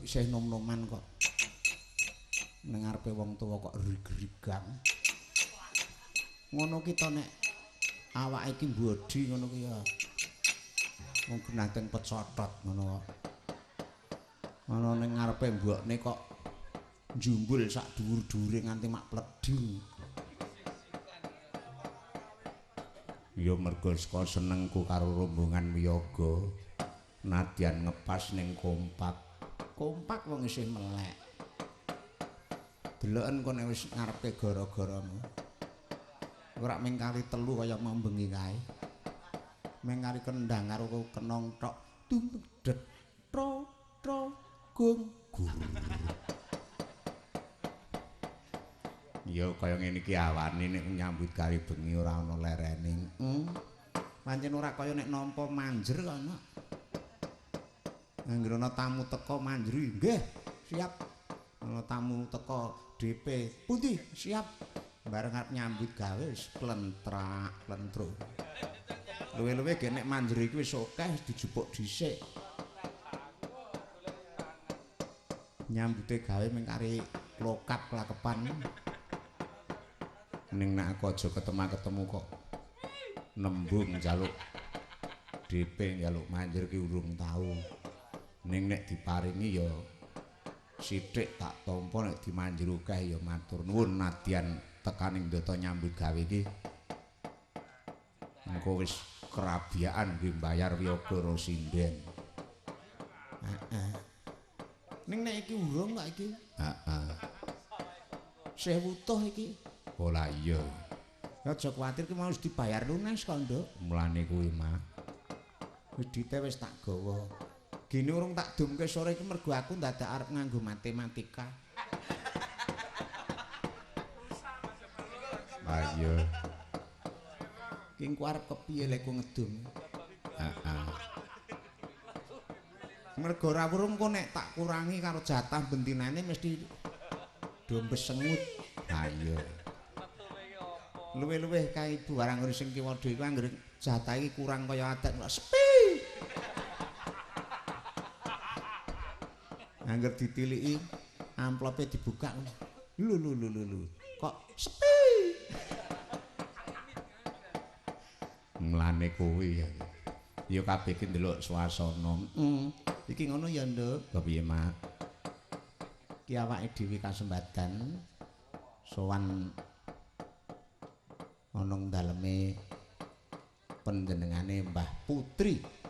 Isih nom-noman kok. Ning ngarepe wong tuwa kok rig-rigang. Ngono ki to nek awake iki mbodi ngono ki ya. Wong genateng pecotot ngono kok. Ana ning ngarepe mbokne kok njumbul sak dhuwur-dhuwure nganti mak pleding. Ya mergo saka senengku karo rombongan wiyaga nadyan ngepas ning kompak. Kompak wong isih melek. Deloken kok nek wis ngarepe gara-garamu. Ora mung kali telu kaya mau bengi kae. Mung kali kendang karo kenong tok. Dung det tro tro gung gur. Ya kaya ngene iki awane nek nyambut gawe bengi ora ana lerene. Pancen ora kaya nek nampa manjer kok ana. Anggere ana tamu teka manjeri, nggih, siap. Ana tamu teka DP, pundi? Siap. Bareng arep nyambut gawe wis klentrak, klentro. Luwe-luwe ge nek manjeri iki wis akeh dijupuk dhisik. Nyambute gawe mung kari klokap klakepan. Ning nek aku aja ketemu-ketemu kok nembung njaluk DP njaluk manjer ki urung tau. Ning nek diparingi ya sithik tak tampa, nek dimanjer akeh ya matur nuwun nadyan tekaning ndata nyambut gawe iki. Engko wis kerabiaan nggih mbayar wiyaga ro sinden. Heeh. Ning nek iki urung kok iki. Heeh. Sih wutuh iki. Ola iya. Aja kuwatir ki mau wis dibayar lunas kok, Nduk. Mulane kuwi, Mak. Wedite wis tak gawa. Gini urung tak dumke sore iki mergo aku ndadak arep nganggo matematika. Ah iya. Ki engko arep kepiye lek ku ngedum? Heeh. Mergo ora urung kok nek tak kurangi karo jatah bentinane mesti do besengut. Ah iya. Luwih-luwih kae ibu barang sing kiwa dhewe iku anggere jatah iki kurang kaya adat kok sepi. Angger ditiliki amplope dibuka. Lho lho lho lho. Kok sepi. Mlane kuwi ya. Ya kabeh ki ndelok swasana. Iki ngono ya, Nduk. Kepiye, Mak? Ki awake dhewe kasembadan sowan ana daleme panjenengane Mbah Putri.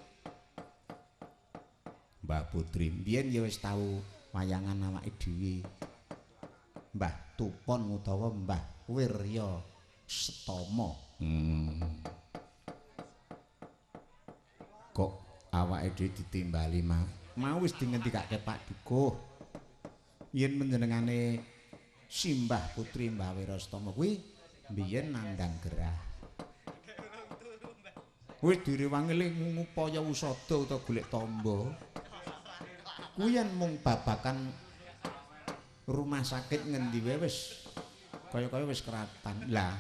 Mbah Putri mbiyen ya wis tau wayangan awake dhewe. Mbah Tupon utawa Mbah Wirya Setama. Kok awake dhewe ditimbali, Mak? Mau wis dingendikake Pak Dukuh. Yen panjenengane Simbah Putri Mbah Wirastama kuwi mbiyen nandhang gerah. Wis direwangi le ngupaya usada utawa golek tamba. Kuwi yen mung babakan rumah sakit ngendi wae wis kaya-kaya wis keratan. Lah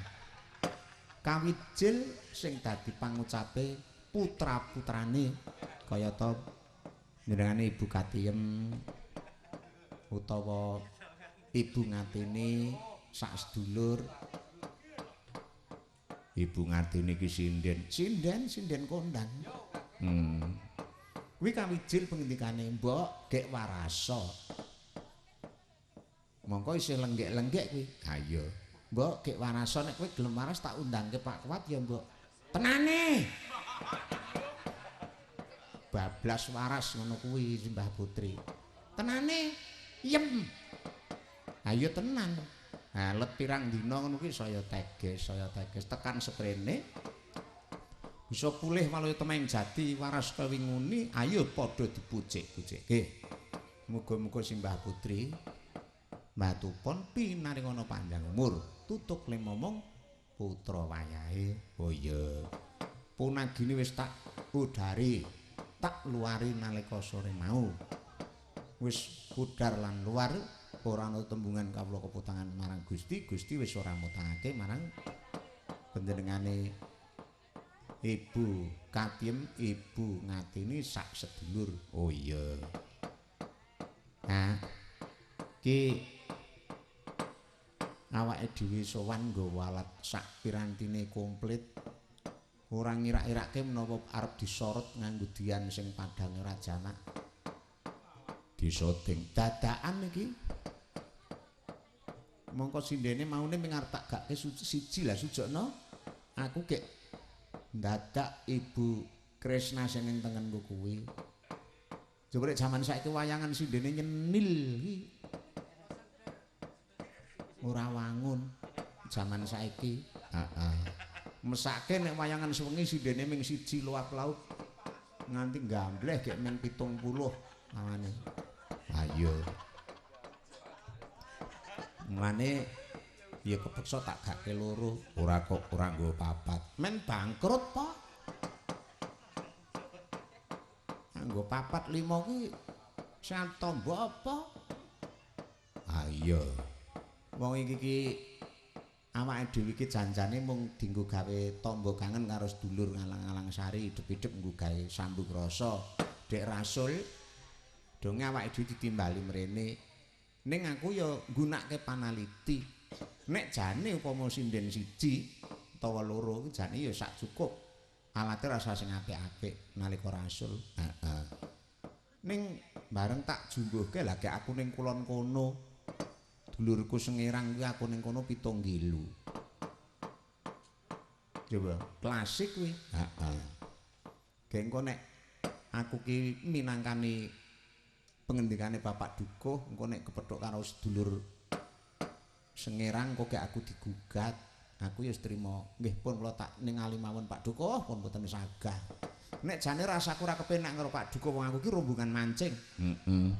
kawijil sing dadi pangucape putra-putrane kayata jenengane Ibu Katiyem utawa Ibu Ngatini sak sedulur. Ibu Ngatini ki sinden, sinden kondang. Kuwi kawijil pengendikane, Mbok gek warasa. Mongko isih lenggek-lenggek kuwi. Ha iya. Mbok gek warasa nek kowe gelem waras tak undangke Pak Kuat ya, Mbok. Tenane. Bablas waras ngono kuwi Mbah Putri. Tenane yem. Ayo tenan. Ha let pirang dina ngono kuwi saya teges tekan seprene. Bisa pulih waluya temeng jati waras kawinguni, ayo padha dipucik-pucikke. Muga-muga Simbah Putri Mbah Tupon pinaringana panjang umur, tutuk le momong putra wayahe. Oh iya. Punagine wis tak udari, tak luari nalika sore mau. Wis udar lan luar ora ana tembungan kawula keputangan marang Gusti, Gusti wis ora mutangake marang panjenengane Ibu Katiyem, Ibu Ngatini sak sedulur. Oh iya. Nah, ki awake dhewe sowan nggawa alat sak pirantine komplit. Ora ngirak-irake menawa arep disorot nganggo dian sing padhange ora jamak. Disoting dadakan iki. Mongko sindene maune ming arep tak gake siji lah sujokno. Aku gek ndadak Ibu Kresna sing ning tengenku kuwi. Coba nek jaman saiki wayangan sindene nyenil iki. Ora wangun jaman saiki. Heeh. Mesake nek wayangan sewengi sindene ming siji luap laut nganti gambleh gek ming 70 awane. Ha iya. Mulane ya kepeksa tak gake loro, ora kok ora nggo papat. Men bangkrut po. Nggo papat lima kuwi sing tombo apa? Ha iya. Wong iki ki awake dhewe iki janjane mung dienggo gawe tombo kangen karo sedulur ngalang-alang sari, idhep-idhep nggo gawe sambung rasa. Dek Rasul donge awake dhewe ditimbali mrene. Ning aku ya nggunakake panaliti. Nek jane upama sinden siji utawa loro iki jane ya sak cukup. Alate rasa sing apik-apik nalika rasul. Heeh. Ning bareng tak jumbuhke lha gek aku ning kulon kono. Dulurku Sengerang kuwi aku ning kono 7 kilo. Coba klasik kuwi. Heeh. Gek engko nek aku ki minangkani pengendikane Bapak Dukuh, engko nek kepethuk karo sedulur Sengerang kok gek aku digugat. Aku ya wis trima. Nggih pun kula tak ningali mawon Pak Dukuh, pun mboten sagah. Nek jane rasaku ora kepenak karo Pak Dukuh, wong aku ki rombongan mancing. Heeh.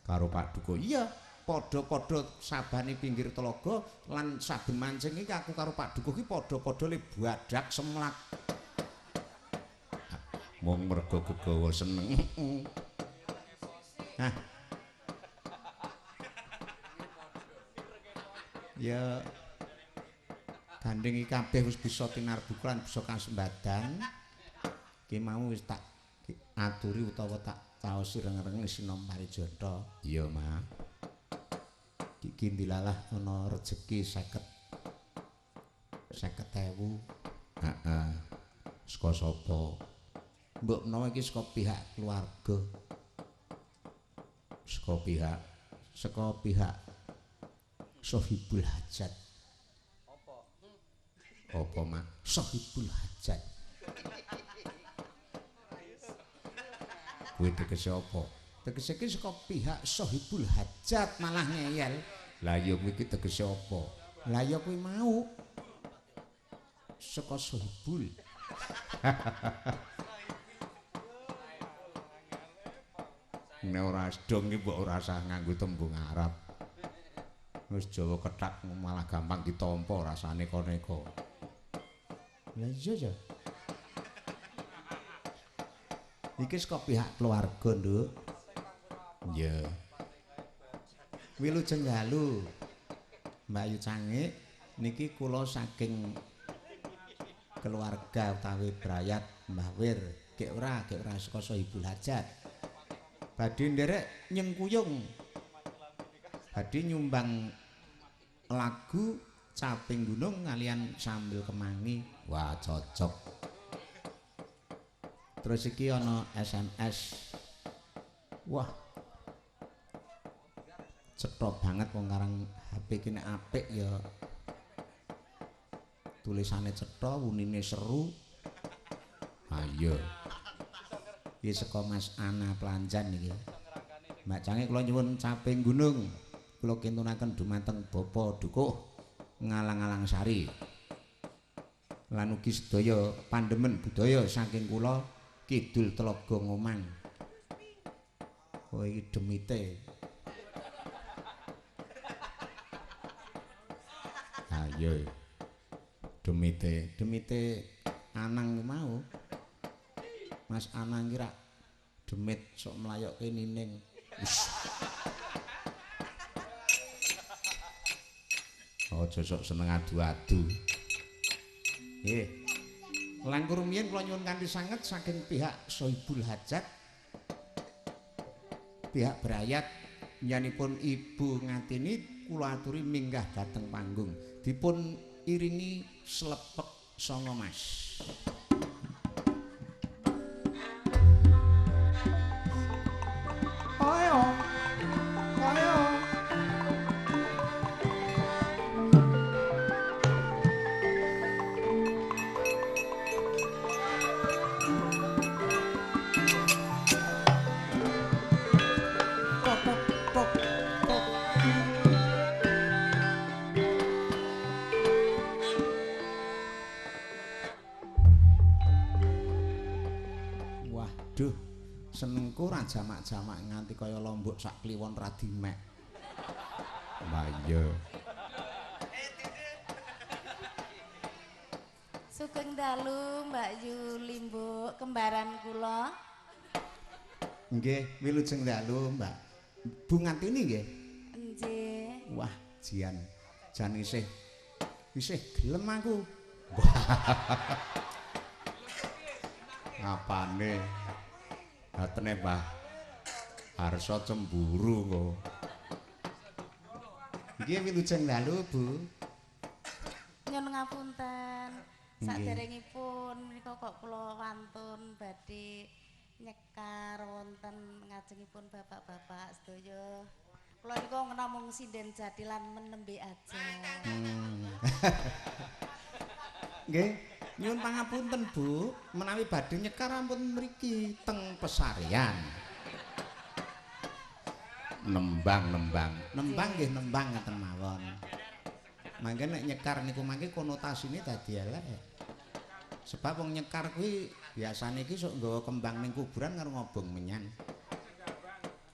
Karo Pak Dukuh. Iya, padha-padha sabane pinggir telaga lan saben mancing iki aku karo Pak Dukuh ki padha-padha le badak semlak. Mung mergo gegawa seneng. Nah. Ya gandeng iki kabeh wis bisa tinarbuka lan bisa kasembadan. Ki mau wis tak aturi utawa tak taosi reng-reng Sinom Parijata. Iya, Ma. Iki ndilalah ana rejeki 50.000. Heeh. Saka sapa? Mbok menawa iki saka pihak keluarga. Saka pihak Saka pihak Sohibul Hajat. Apa? Apa, Mak? Sohibul Hajat. Kuwi tegese apa? Tegese iki saka pihak Sohibul Hajat malah ngeyel. Lah ya kuwi iki tegese apa? Lah ya kuwi mau saka Sohibul. Nek ora dong iki mbok ora usah nganggo tembung Arab. Wis Jawa kethak malah gampang ditampa rasane koneko. Lah iya ya. Iki saka pihak keluarga, Nduk. Iya. Wilujeng dalu. Mbak Yu Cangik niki kula saking keluarga utawi brayat Mbah Wir, gek ora saka Sohibul Hajat. Badhe nderek nyengkuyung. Badhe nyumbang lagu Caping Gunung kalian Sambil Kemangi. Wah, cocok. Terus iki ana SMS. Wah. Cetha banget wong karang HP iki nek apik ya tulisane cetha, wunine seru. Ha iya. Iki saka Mas Ana Pelanjan iki. Mbak Cange kula nyuwun Caping Gunung. Kula kintunaken dumateng Bapak Dukuh Ngalang-alang Sari. Lan ugi sedaya pandemen budaya saking kula kidul Telaga Ngoman. Oh iki demite. Ha iya. Demite, demite Anang mau. Mas Anang ki rak demit sok mlayokke nining. Aja sok seneng adu-adu. Nggih. Langkung rumiyin kula nyuwun kanthi sanget saking pihak Sohibul Hajat. pihak berayat nyanipun Ibu Ngatini kula aturi minggah dhateng panggung. Dipun iringi slepek sanga mas. Ayo. Ayo. Waduh, senengku ra jamak-jamak nganti kaya lombok sak kliwon ra dimek. Lah iya. Sugeng dalu Mbak Yu Limbuk, kembaran kula. Nggih, wilujeng dalu Mbak. Bu Ngatini nggih? Nggih. Wah, jian. Jan isih isih gelem aku. Apane? Atene Mbah Harso cemburu kok. Nggih wilujeng dalu, Bu. Nyuwun ngapunten. Saderengipun menika kok kula wantun badhe nyekar wonten ngajengipun bapak-bapak sedaya. Kula niku namung sinden jathilan menembe aja. Nggih, nyuwun pangapunten Bu, menawi badhe nyekar ampun mriki teng pesarean. Nembang-nembang. Nembang nggih nembang ngaten mawon. Mangke nek nyekar niku mangke konotasine dadi elek. Sebab wong nyekar kuwi biasane iki sok nggawa kembang ning kuburan karo ngobong menyan.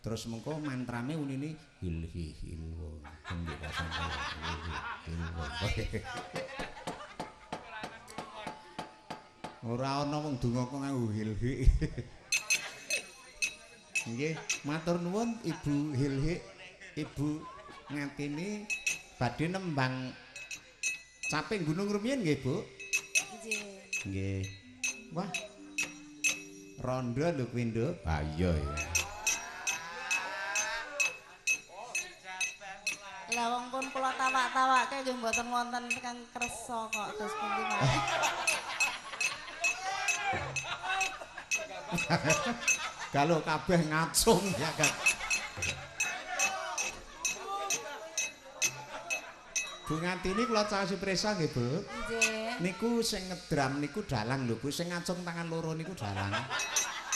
Terus mengko mantrame unine hil hi hil wo. Ora ana wong donga kok nganggo hil hi. Nggih, matur nuwun Ibu Hilhi, Ibu Ngatini badhe nembang caping gunung rumiyin nggih, Bu? Nggih. Nggih. Wah. Rondo lho kuwi, Nduk. Ah iya ya. Lah wong pun kula tawak-tawakke nggih mboten wonten kang kersa kok terus pundi mawon. Kalau kabeh ngacung ya kan. Bu Ngatini kula caosi prisa nggih, Bu. Nggih. Niku sing ngedram niku dalang lho, Bu. Sing ngacung tangan loro niku dalang.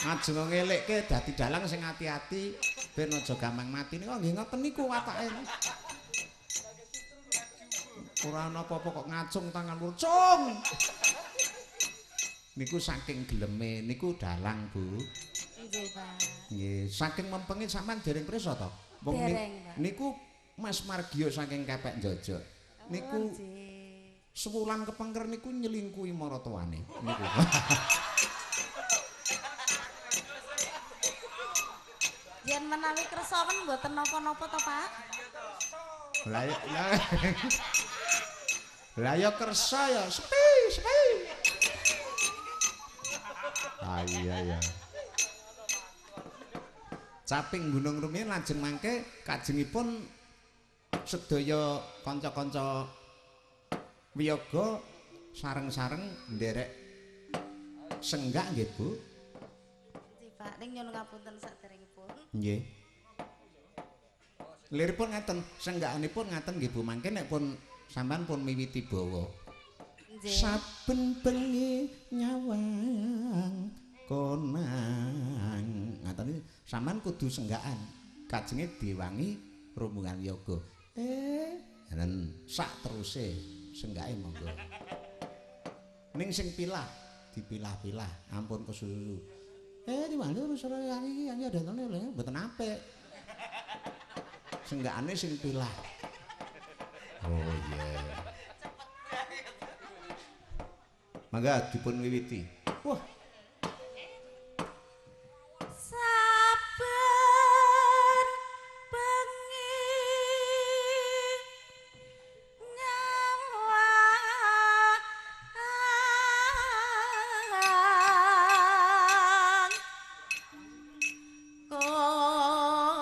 Ngajeng ngelekke dadi dalang sing ati-ati ben aja gampang mati niku nggih ngoten niku watake. Ora ana apa-apa kok ngacung tangan loro. Cung. Niku saking geleme niku dalang, Bu. Nggih, Pak. Nggih, saking mempenge sampean dereng prisa to? Wong niku Mas Margio saking Kepek Njojok. Niku sewulan kepengker niku nyelingkuhi maratuwane niku. Yen menawi kersa men mboten napa-napa to, Pak? Lah ya lah ya kersa ya sepi, sepi. Ah iya ya. Caping gunung rumiyin lajeng mangke kajengipun sedaya kanca-kanca wiyaga sareng-sareng nderek senggak nggih, Bu. Nggih, Pak. Ning nyuwun ngapunten saderengipun. Nggih. Liripun ngaten, senggakanipun ngaten nggih, Bu. Mangke nek pun sampean pun miwiti bawa. Nggih. Saben bengi nyawang konang. Ngaten iki sampean kudu senggakan. Kajenge diwangi rombongan yoga. Nen sak teruse senggake monggo. Ning sing pilah dipilah-pilah, ampun kesusu. Diwangi sore iki iki adane mboten apik. Senggakane sing pilah. Oh iya. Yeah. Mangga dipun wiwiti. Wah. Saben bengi nyawang konang.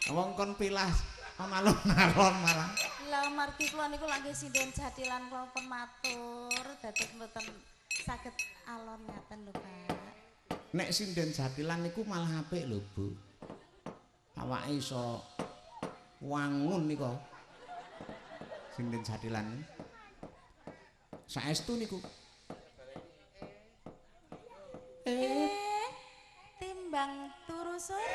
Wong kon pilah alon-alon malah. Lah margi kula niku lak nggih sinden jathilan kula pun matur dados mboten saged alon ngaten lho, Pak. Nek sinden jathilan niku malah apik lho, Bu. Awake iso wangun nika. Sinden jathilan. Saestu niku. Timbang turu sore.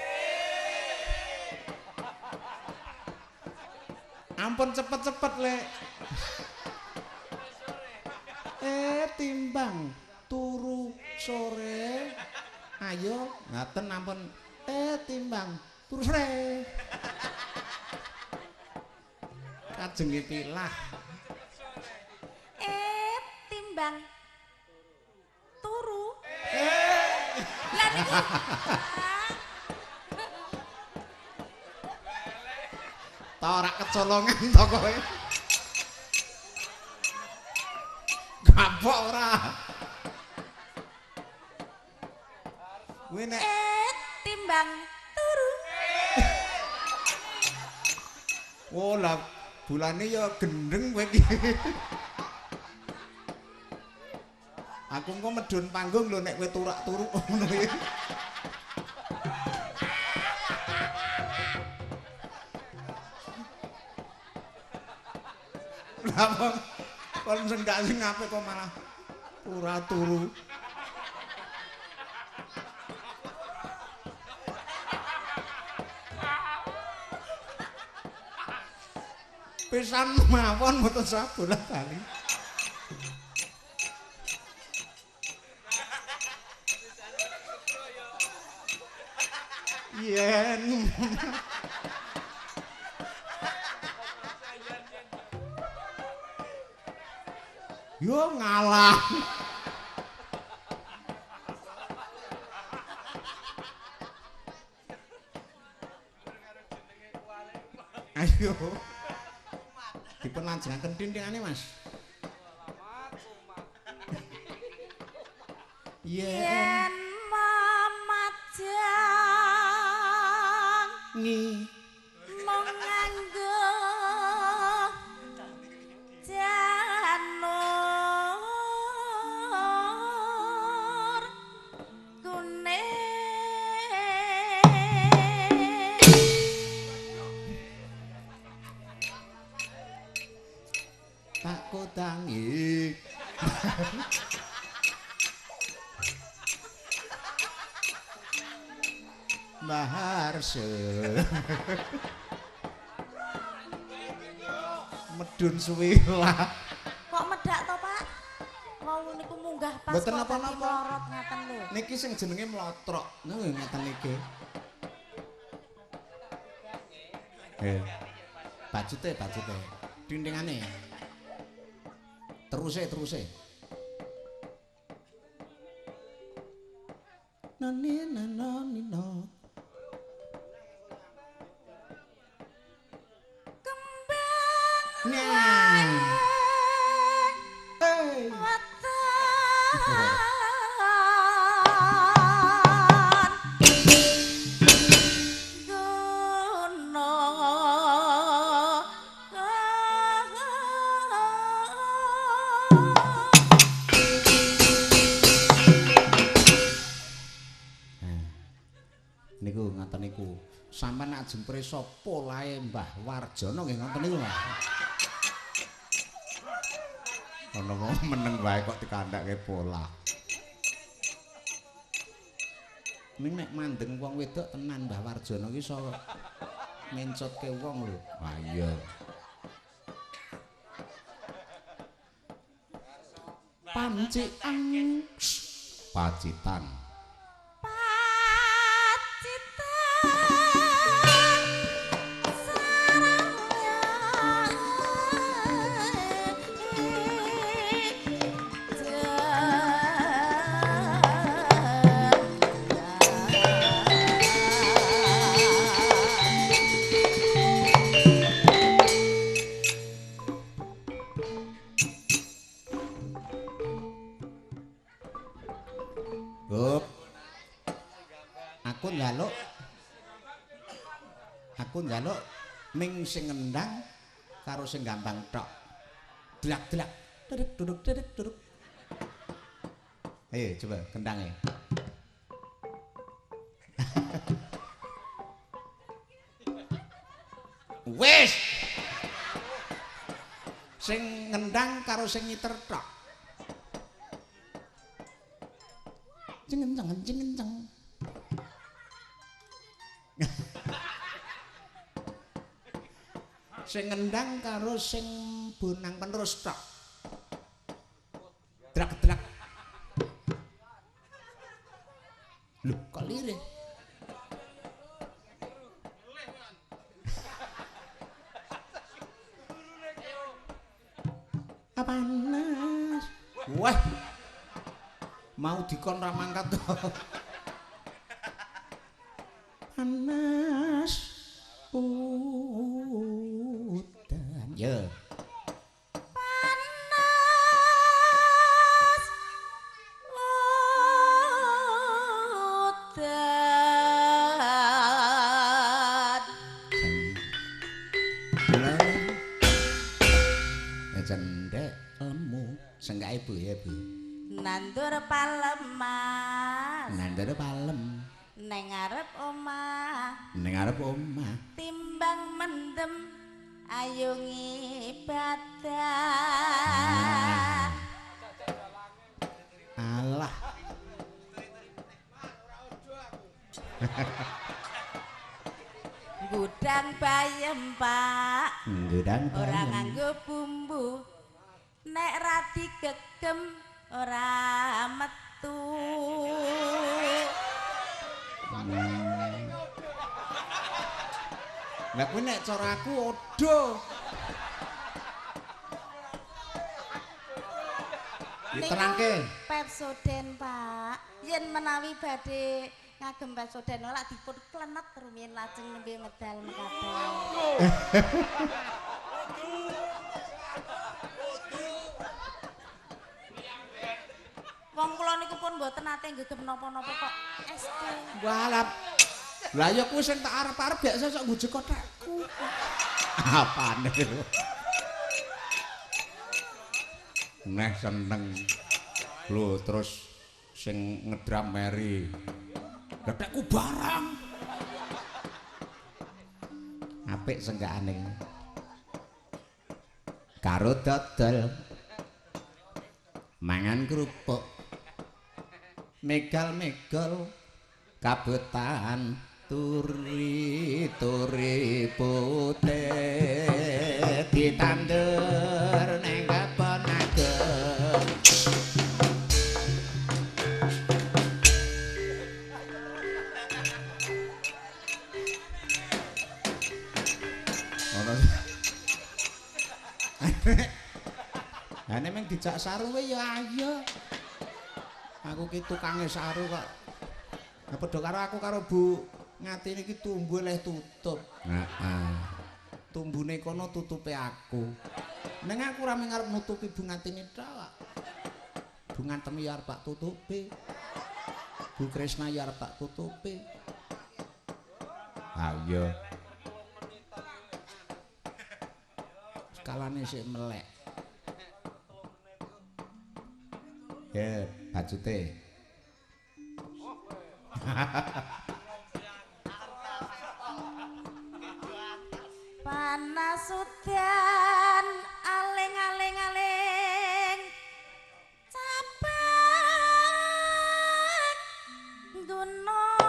Ampun cepet-cepet, Lek. Timbang turu sore. Ayo, ngaten ampun. Timbang turu sore. Kajenge pilah. Timbang turu. Lah niku. Ta ora kecolongan to kowe. Gapok ora. Kuwi nek timbang turu. Oh lah bulane ya gendeng kowe iki. Aku engko medhun panggung lho nek kowe turak-turu ngono iki. Lah wong kon sing gak sing apik kok malah ora turu. Pisan mawon mboten sabolah bali. Yen yo ngalah. Ayo. Dipun lajengaken tintingane, Mas. Yen mamajang ngi mung nganggo janur kuning. Tak kotangi. Maharse. Medun suwi lah. Kok medhak to, Pak? Wau niku munggah pas mboten kok napa-napa. Mlorot ngaten lho. Niki sing jenenge mlotrok. Niku ngaten iki. Bajute, bajute. Dindingane. Teruse, teruse. Nani nana nino. Kembang Nah. Hey. weton gono. Niku ngoten niku. Sampeyan ajeng prisa polahe Mbah Warjono nggih ngoten niku, Mas. Ana wong meneng wae kok dikandhake polah. Ning nek mandeng wong wedok tenan Mbah Warjono ki iso mencotke wong lho. Wah iya. Pancikan Pacitan. Aku njaluk ming sing ngendang karo sing gampang tok. Dlak-dlak, duduk duduk duduk duduk. Ayo coba kendange. Wis. Sing ngendang karo sing ngiter tok. Cing kenceng cing kenceng. Sing ngendang karo sing bonang penerus tok. Drak-drak. Lho, kok lirih? Panas. Wah. Mau dikon ra mangkat. Panas. Udan. Ya. Panas. Udan. Cendek lemu senggake Bu ya Bu. Nandur palem Mas. Nandur palem neng ngarep omah. Neng ngarep omah. Timbang mendem ayo ngibadah. Alah. Gudang bayem Pak. Gudang bayem. Ora nganggo bumbu. Nek ra digegem ora metu. Lah kuwi nek cara aku odo. Diterangke. Pepsoden Pak. Yen menawi badhe ngagem Pepsoden lak dipun klenet rumiyin lajeng nembe medal mekaten. Wong kula niku pun mboten nate nggegem napa-napa kok estu. Walap. Lah ya kuwi sing tak arep-arep gak sesuk ngujek kothekku. Apane? Neh seneng. Lho terus sing ngedram meri. Gethekku barang. Apik senggakane. Karo dodol. Mangan kerupuk. Megal-megal kabetan turi-turi putih ditandur neng kebon ageng. Ono. Ane meng dijak saru ya ayo. Aku ki tukange saru kok. Lah padha karo aku karo Bu Ngatini iki tumbu leh tutup. Heeh. Tumbune kono tutupe aku. Ning aku ora mung arep nutupi Bu Ngatini tok. Bu Ngatemi ya arep tak tutupi. Bu Krisna ya arep tak tutupi. Ha iya. Skalane sik melek. Ya, bajute. Panas udan aling-aling-aling capak gunung.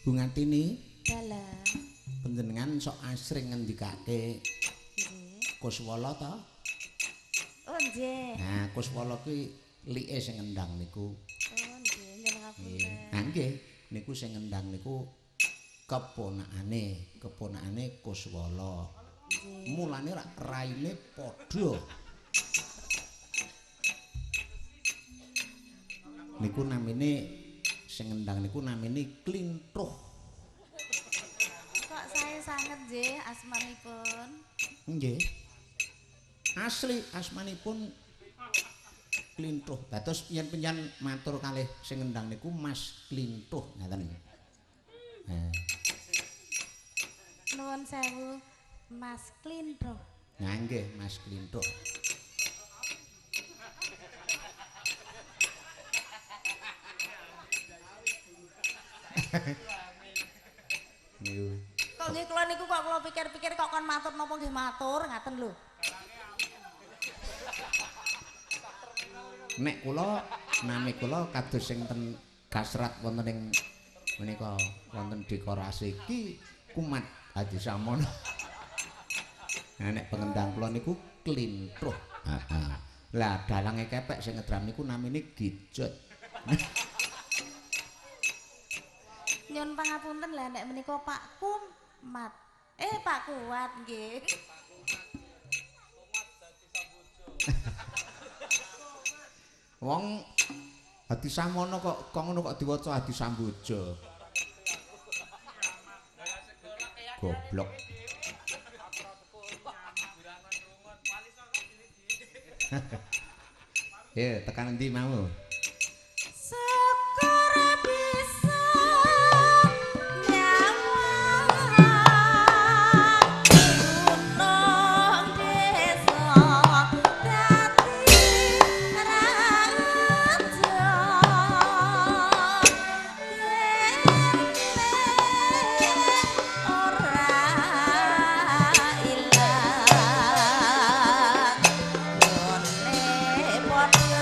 Bu Ngatini. Dalah. Panjenengan sok asring ngendikake Kuswala ta? Oh nggih. Nah, Kuswala kuwi like sing ngendang niku. Oh nggih, njenengan ngapunten. Nah nggih, niku sing ngendang niku keponakane, keponakane Kuswala. Nggih. Mulane rak raine padha. Niku namine sing ngendang niku namine Klintruh. Kok sae sanget nggih asmanipun? Nggih. Asli asmanipun Klintruh. Dados yen penjen matur kalih sing ngendang niku Mas Klintruh ngaten. Nah. Nuwun sewu Mas Klintruh. Nah nggih Mas Klintruh. Niku. Kok nggih kula niku kok kula pikir-pikir kok kon matur napa nggih matur ngaten lho. Nek kula nami kula kados sing ten kasrat wonten ing menika wonten dekorasi iki Kumat Hadi Samono. Nah nek pengendang kula niku Klintruh. Heeh. Lah dalange kepek sing ngedram niku namine Gijot. Nyun pangapunten lah nek menika Pak Kumat. Pak Kuat nggih. Wong Hadi Samono kok ngono kok diwaca Hadi Samboja. Goblok. Ya, tekan endi mau? Syukur bisa nyawang gunung desa dadi raja ora ilang gone padha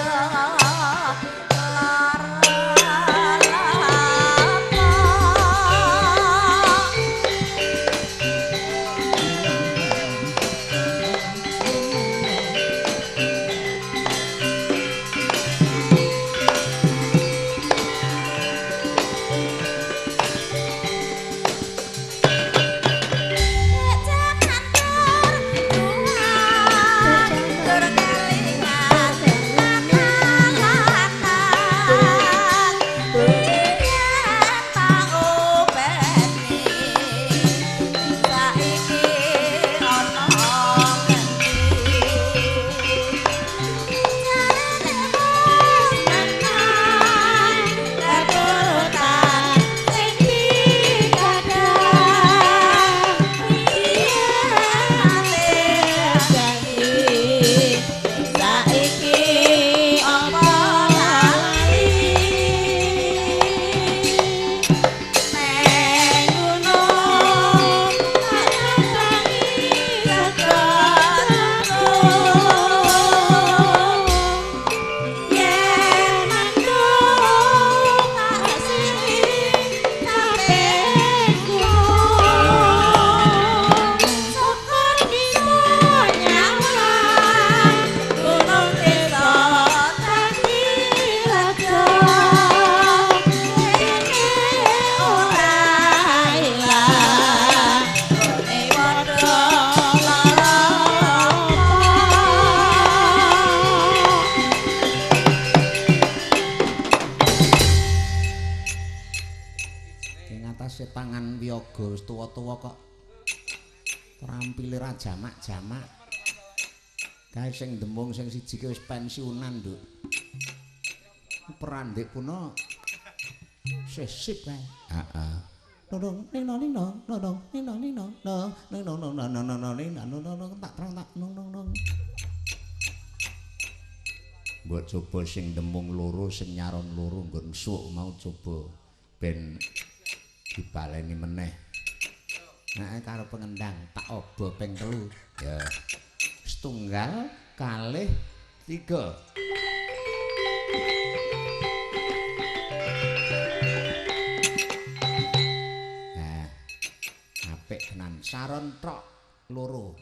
Tangan wiyaga wis tuwa-tuwa kok trampile ra jamak-jamak. Kae sing demung sing siji ki wis pensiunan, Nduk. Perandik kuno sisip kae. Heeh. Nong ning nong ning nong nong ning nong ning nong nong ning nong nong nong nong ning nong nong nong tak terang tak nong nong nong. Mbok coba sing demung loro sing nyaron loro nggon suk mau coba ben dibaleni meneh. Nek karo pengendang tak obo ping 3. Ya. Setunggal, kalih, 3. Nah. Apik tenan. Saron tok loro.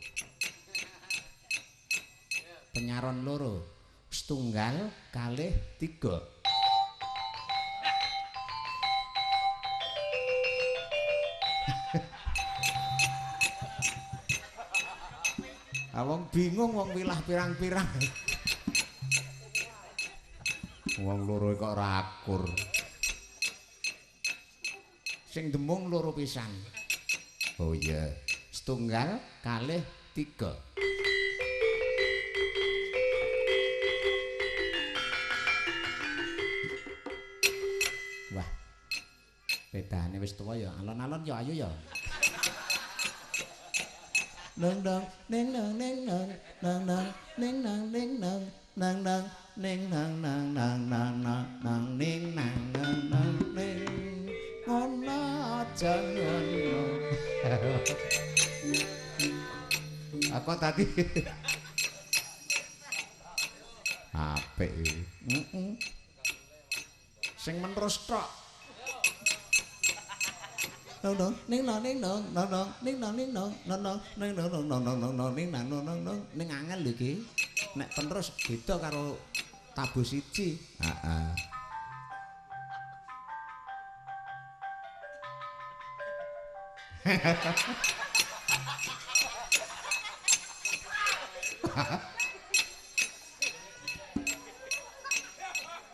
Penyaron loro. Setunggal, kalih, 3. Wong bingung wong wilah pirang-pirang. Wong loro kok ora akur. Sing demung loro pisan. Oh iya, setunggal, kalih, 3. Wah. Bedane wis tuwa ya, alon-alon ya ayo ya. Nang nang ning nang ning nang nang nang ning nang ning nang nang nang ning nang nang nang nang nang nang ning nang nang nang ning ngono aja ngono. Aku tadi apik iki. Heeh. Sing menerus tok. Nong nong ning nong ning nong nong nong ning nong ning nong nong nong ning nong nong nong nong nong ning nang nong nong nong ning angel lho iki. Nek penerus beda karo tabuh siji. Heeh.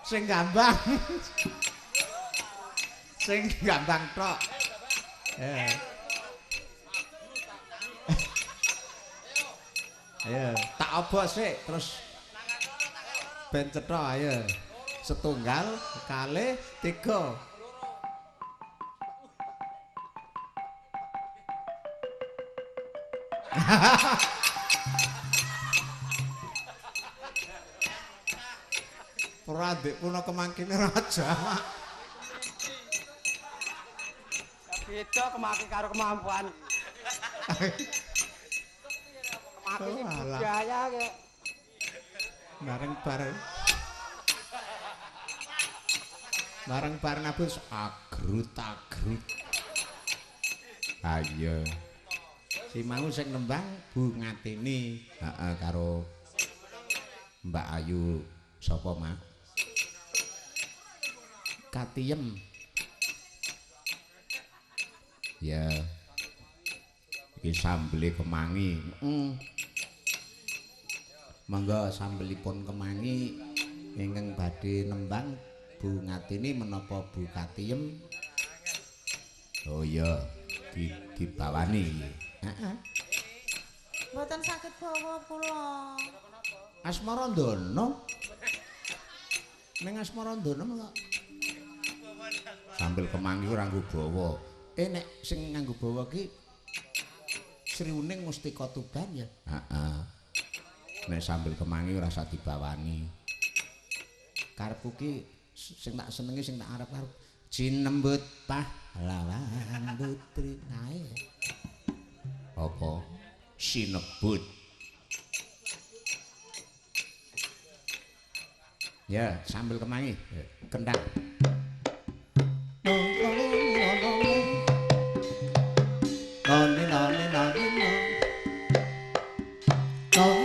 Sing gambang. Sing gambang tok. Eh. Ayo, tak obok sik terus ben cetha ayo. Setunggal, kalih, tiga. Ora ndek puno kemangkine raja. Beda kemaki karo kemampuan. Kemaki sing budaya kek. Bareng bareng. Bareng bar nabus agrut agrut. Ha iya. Si mau sing nembang Bu Ngatini, heeh karo Mbak Ayu sapa, Mak? Katiem. Ya. Iki sambele kemangi. Heeh. Monggo sambelipun kemangi ingkang badhe nembang Bu Ngatini menapa Bu Katiem? Oh iya, dibawani. Heeh. Mboten saged bawa kula. Asmarandana. Ning Asmarandana kok sambel kemangi ora nggo bawa. Nek sing nganggo bawa ki Sri Uning Mustika Tuban ya. Heeh. Nek sambel kemangi ora usah dibawani. Karepku ki sing tak senengi sing tak arep-arep cinembut pahlawan putri kae. Apa? Sinebut. Ya, sambel kemangi, kendang. Jangan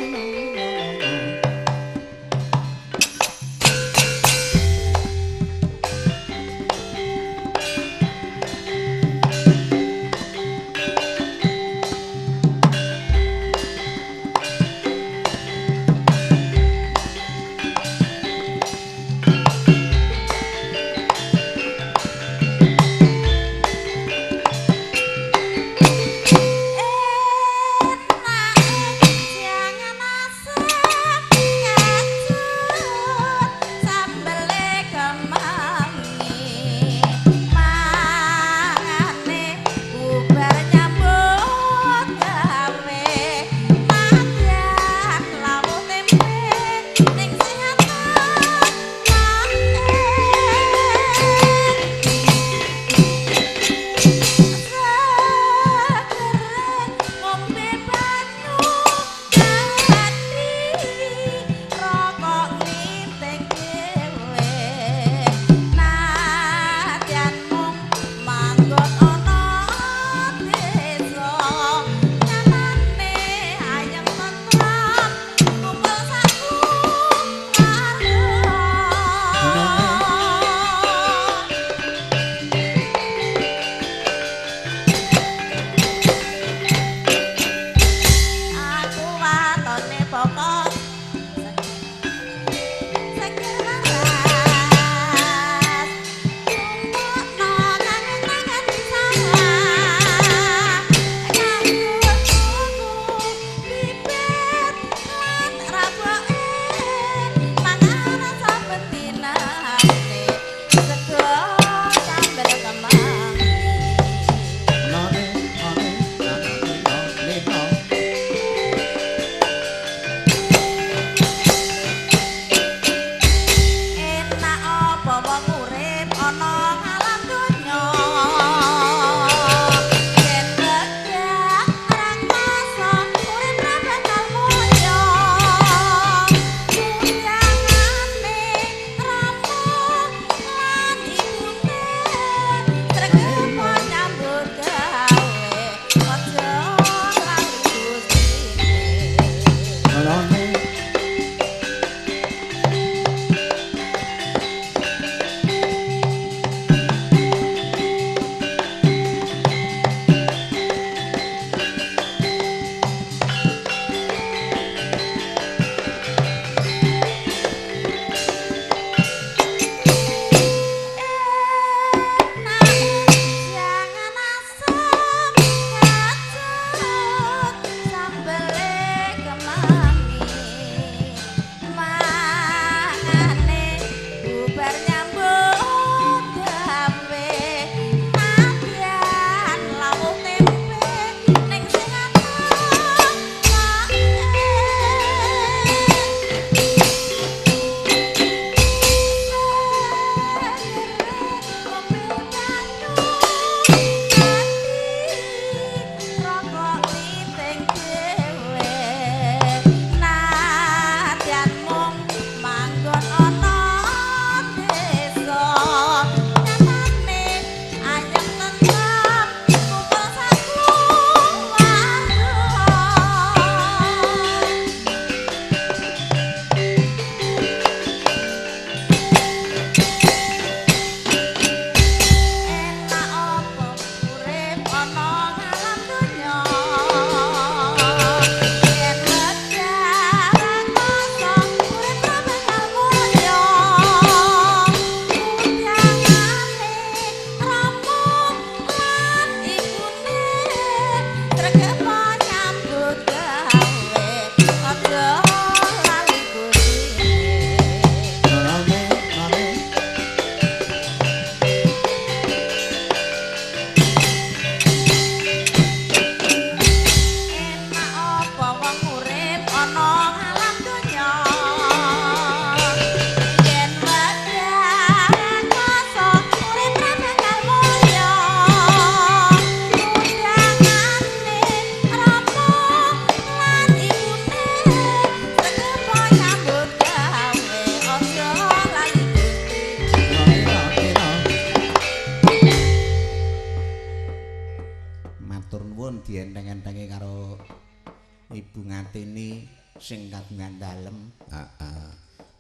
Ngatini sing kagungan dalem. Heeh.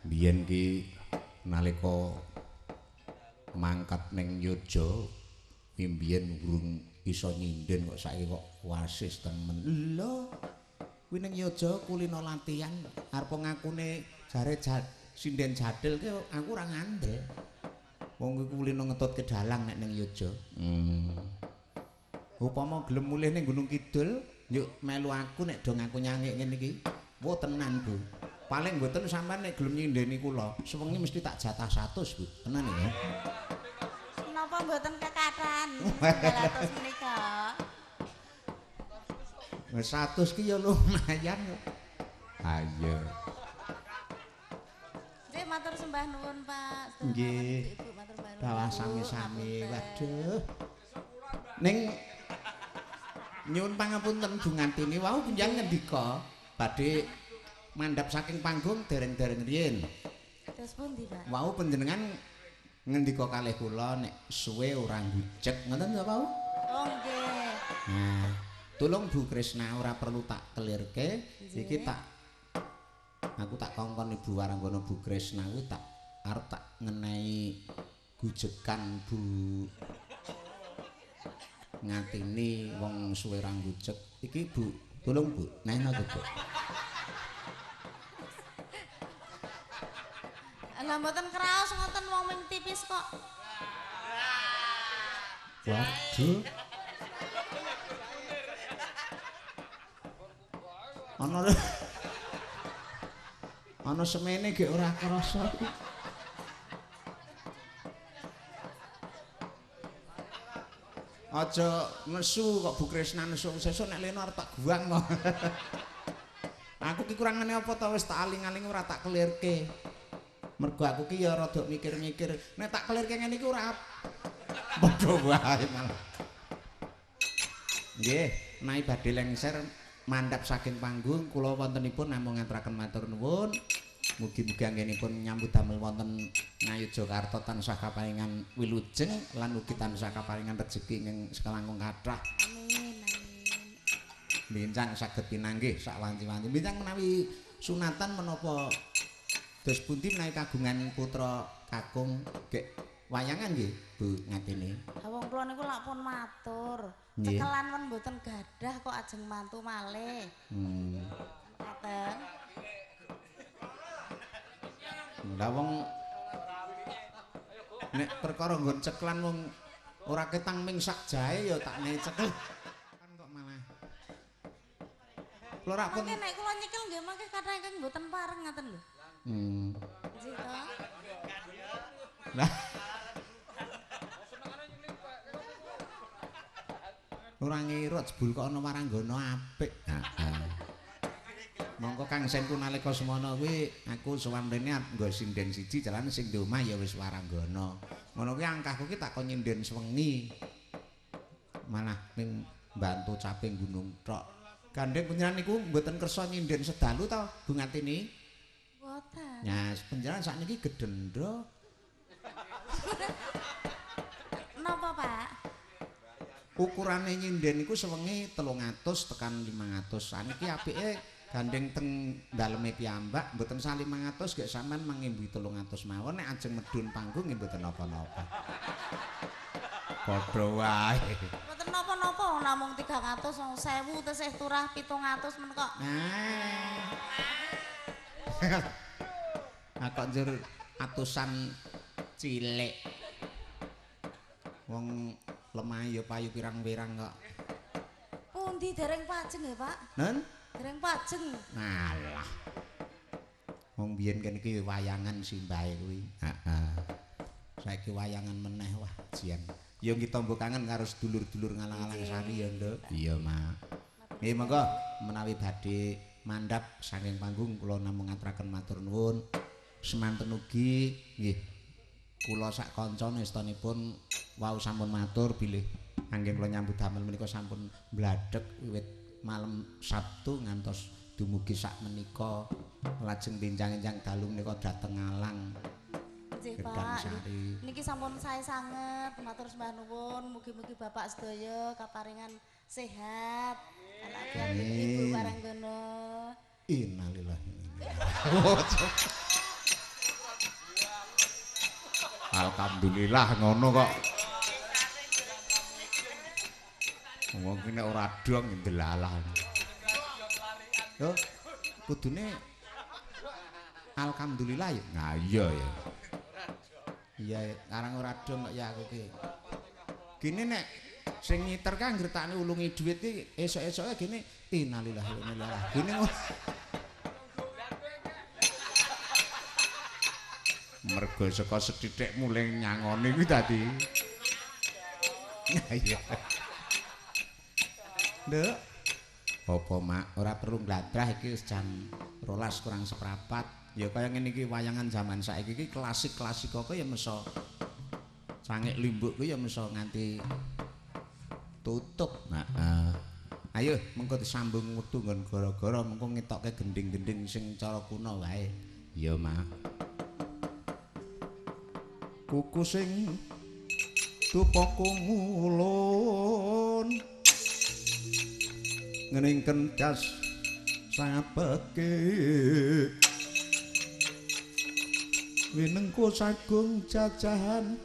Biyen ki nalika mangkat ning Yogya mbiyen urung iso nyinden kok saiki kok wasis temen. Lho, kuwi ning Yogya kulino latihan arep ngakune jare sinden jadil ki aku ora ngandel. Wong kuwi kulino ngetutke dalang nek ning Yogya. Upama gelem mulih ning Gunung Kidul, yuk melu aku nek do ngaku nyangik ngene iki. Wo tenan, Bu. Paling mboten sampean nek gelem nyindeni kula, sewengi mesti tak jatah 100, Bu. Tenan ya. Napa mboten kekathahan 900 menika? 100 ki ya lumayan kok. Ha iya. Nggih, matur sembah nuwun, Pak. Nggih. Ibu matur sembah nuwun. Dalah sami-sami. Waduh. Ning nyuwun pangapunten Bu Ngantini wau panjenengan ngendika badhe mandhap saking panggung dereng-dereng riyin. Terus pundi, Pak? Wau panjenengan ngendika kalih kula nek suwe ora ngujek ngoten to wau? Oh nggih. Nah, tolong Bu Krisna ora perlu tak kelirke, iki tak aku tak kongkon Ibu Waranggana Bu Krisna kuwi tak arep tak ngenehi gujekan Bu Ngatini wong suwe ra ngujek. Iki Bu, tolong Bu, nehno to, Bu. Lah mboten kraos ngoten wong ming tipis kok. Waduh. Ana ana semene gek ora krasa. Aja nesu kok Bu Krisna nesu sesuk nek leno arep tak guang kok. Aku ki kurangane apa ta wis tak aling-aling ora tak kelirke. Mergo aku ki ya rada mikir-mikir, nek tak kelirke ngene iki ora padha wae malah. Nggih, menawi badhe lengser mandhap saking panggung kula wontenipun namung ngaturaken matur nuwun. Mugi-mugi anggenipun nyambut damel wonten Ngayogyakarta tansah kaparingan wilujeng lan ugi tansah kaparingan rejeki ing sekalangkung kathah. Amin amin. Bincang saged pinanggih sak wanci-wanci. Bincang menawi sunatan menapa dos pundi menawi kagungan putra kakung gek wayangan nggih Bu Ngatini. Ha wong kula niku lak pun matur. Cekelan pun mboten gadah kok ajeng mantu malih. Ngaten. Lah wong nek perkara nggon ceklan wong ora ketang ming sak jae ya tak nehi cekel. Kan kok malah. Kula rak pun nek kula nyekel nggih mangke kathah ingkang mboten pareng ngaten lho. Nggih to. Lah ora ngira jebul kok ana waranggana apik. Heeh. Mongko Kang Senku nalika semono kuwi aku sowan rene arep nggo sinden siji jalan sing di omah ya wis waranggana. Ngono kuwi angkahku ki tak kon nyinden sewengi. Malah ning mbantu caping gunung tok. Gandeng panjenengan niku mboten kersa nyinden sedalu ta Bu Ngatini? Mboten. Ya, panjenengan sakniki gedendra. Napa, Pak? Ukurane nyinden niku sewengi 300 tekan 500. Saniki apike gandeng teng daleme piyambak mboten sah 500 gek sampean mangimbi 300 mawon nek ajeng medhun panggung nggih mboten napa-napa. Padha wae. Mboten napa-napa namung 300 1000 tesih turah 700 men kok. Nah. Ah kok njur atusan cilik. Wong lemah ya payu pirang-pirang kok. Pundi dereng pajeng ya, Pak? Nen? Dereng pajeng. Alah. Wong biyen kene iki wayangan simbahe kuwi. Heeh. Saiki wayangan meneh wah jian. Ya nggih tombo kangen karo sedulur-dulur ngalang-alang sari ya, Nduk. Iya, Mak. Nggih monggo menawi badhe mandhap saking panggung kula namung ngaturaken matur nuwun. Semanten ugi nggih kula sak kanca nestanipun wau sampun matur bilih anggen kula nyambut damel menika sampun bladhek wiwit malam Sabtu ngantos dumugi sak menika lajeng benjang-enjang dalu menika dhateng Ngalang. Nggih, Pak. Niki sampun sae sanget matur sembah nuwun mugi-mugi Bapak sedaya kaparingan sehat. Walafiat Ibu Waranggana. Innalillahi. Alhamdulillah ngono kok. Wong ki nek ora dong ndelalah. Yo kudune alhamdulillah ya. Nah iya ya. Iya, karang ora dong kok ya aku ki. Gini nek sing ngiter ka nggertakne ulungi dhuwit ki esuk-esuke gini innalillahi wa inna ilaihi raji'un. Gini ngono. Mergo saka sethithik mulih nyangoni kuwi dadi. Iya. Nduk. Apa, Mak? Ora perlu ngladrah iki wis jam 11:45. Ya kaya ngene iki wayangan zaman saiki iki klasik-klasik kok ya meso cangik limbuk kuwi ya meso nganti tutup. Heeh. Ayo mengko disambung wektu nggon gara-gara mengko ngetokke gending-gending sing cara kuno wae. Iya, Mak. Kuku sing dupa kumulun ngening kendas sapeke winengku sagung jajahan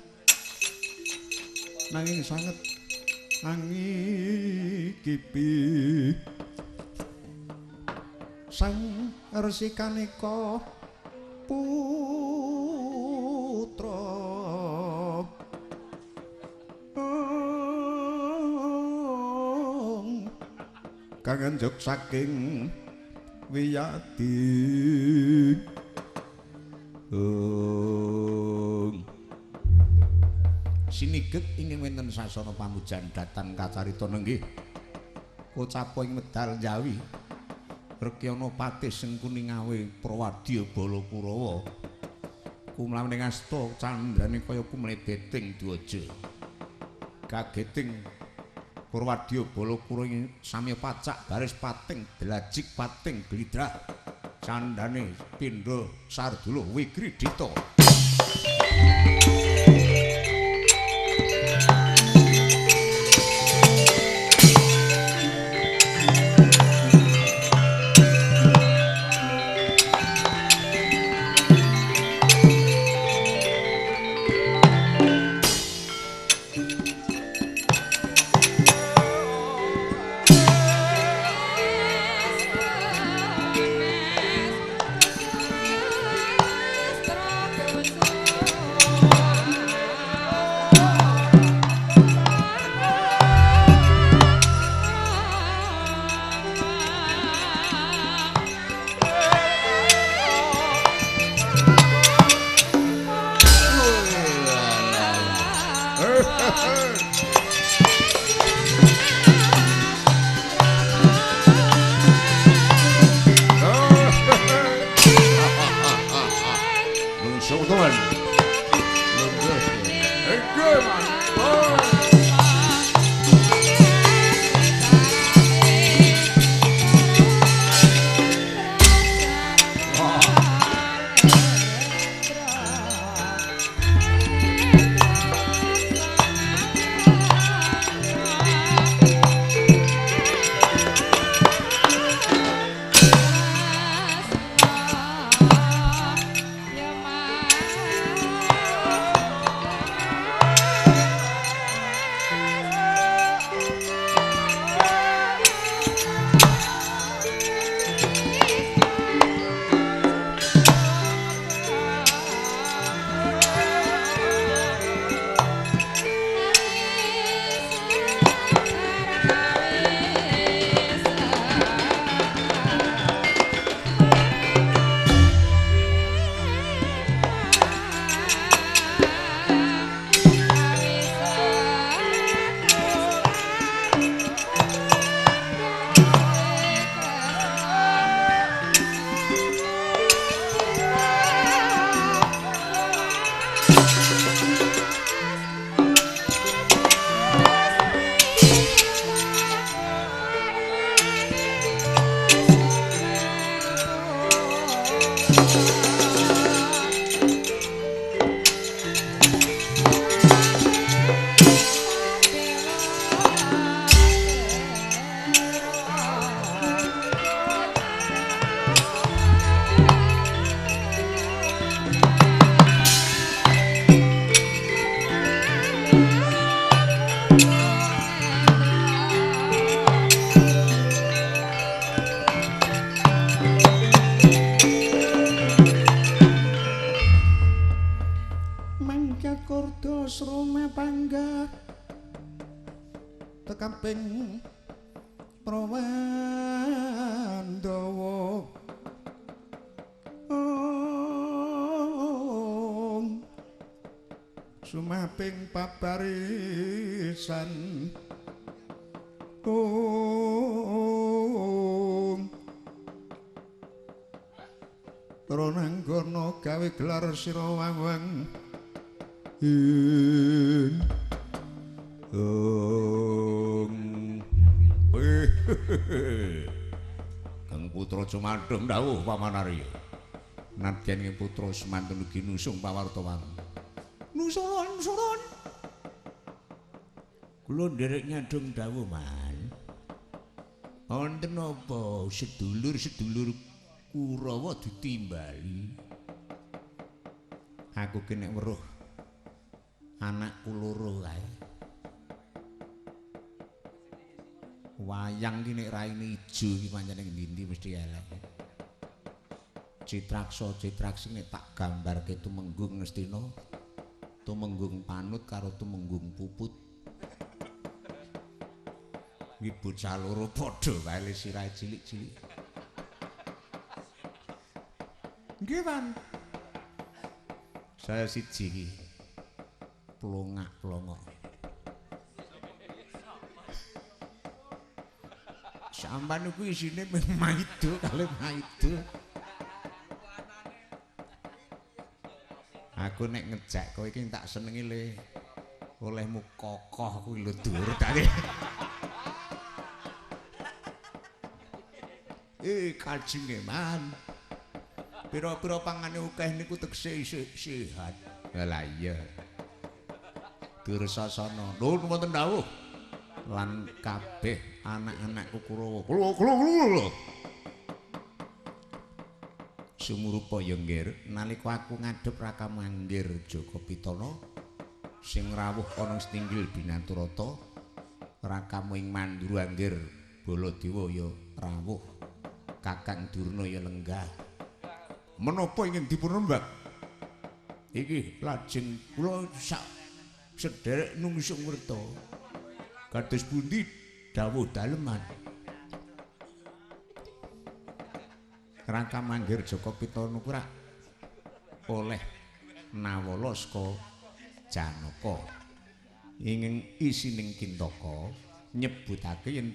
nanging sanget angikipi sang resi kaneka putra kang enjuk saking wiyadi. Sinigek ingkang wonten sasana pamujan datan kacarita nenggih kocapa ing medal Jawi Rekyana patih Sengkuni Ngawe Prawadya Bala Kurawa kumlawening asta candrane kaya kumlebeting dwaja kageting Purwadya Bala Kurawa samya pacak baris pating delajik pating glidrah candane pindha sardula wigridita. Thank you. Sroma panggah tekaping Prawandawa. Sumaping paparisan Om Tronanggana gawe gelar sira wang-wang ing Om. Kang putra Cumandung dawuh Paman Arya. Nadyan ing putra semanten ugi nusung pawartawan. Nusun, nusun. Kula nderek nyadong dawuh, Man. Wonten napa sedulur-sedulur Kurawa ditimbali? Aku ki nek weruh anakku loro kae. Wayang ki nek raine ijo ki pancen ning ndi-ndi mesti elek. Citraksa citraksi nek tak gambarke Tumenggung Ngastina, Tumenggung Panut karo Tumenggung Puput. Iki bocah loro padha wae sirahe cilik-cilik. Nggih, Pan. Saya siji iki. Plongak-plongok. Sampan niku isine mung maido kalih maido. Aku nek ngejak kowe iki tak senengi le olehmu kokoh kuwi lho dur tadi. Kajenge Man. Pira-pira pangane akeh niku tegese isih sehat. Lah iya. Dursasana. Nuwun wonten dawuh. Lan kabeh anak-anakku Kurawa. Kula. Sumurupa ya nggir, nalika aku ngadhep Raka Manggir Jaka Pitana sing rawuh ana setinggil Binaturata, rakamu ing Mandura Anggir Baladewa ya rawuh, Kakang Durna ya lenggah. Menapa ingin dipunrembag? Iki lajeng kula sak sederek nungsung werta. Kados pundi dawuh daleman? Raka Manggir Jaka Pitana kuwi rak oleh nawala saka Janaka. Ing isining Kintaka nyebutake yen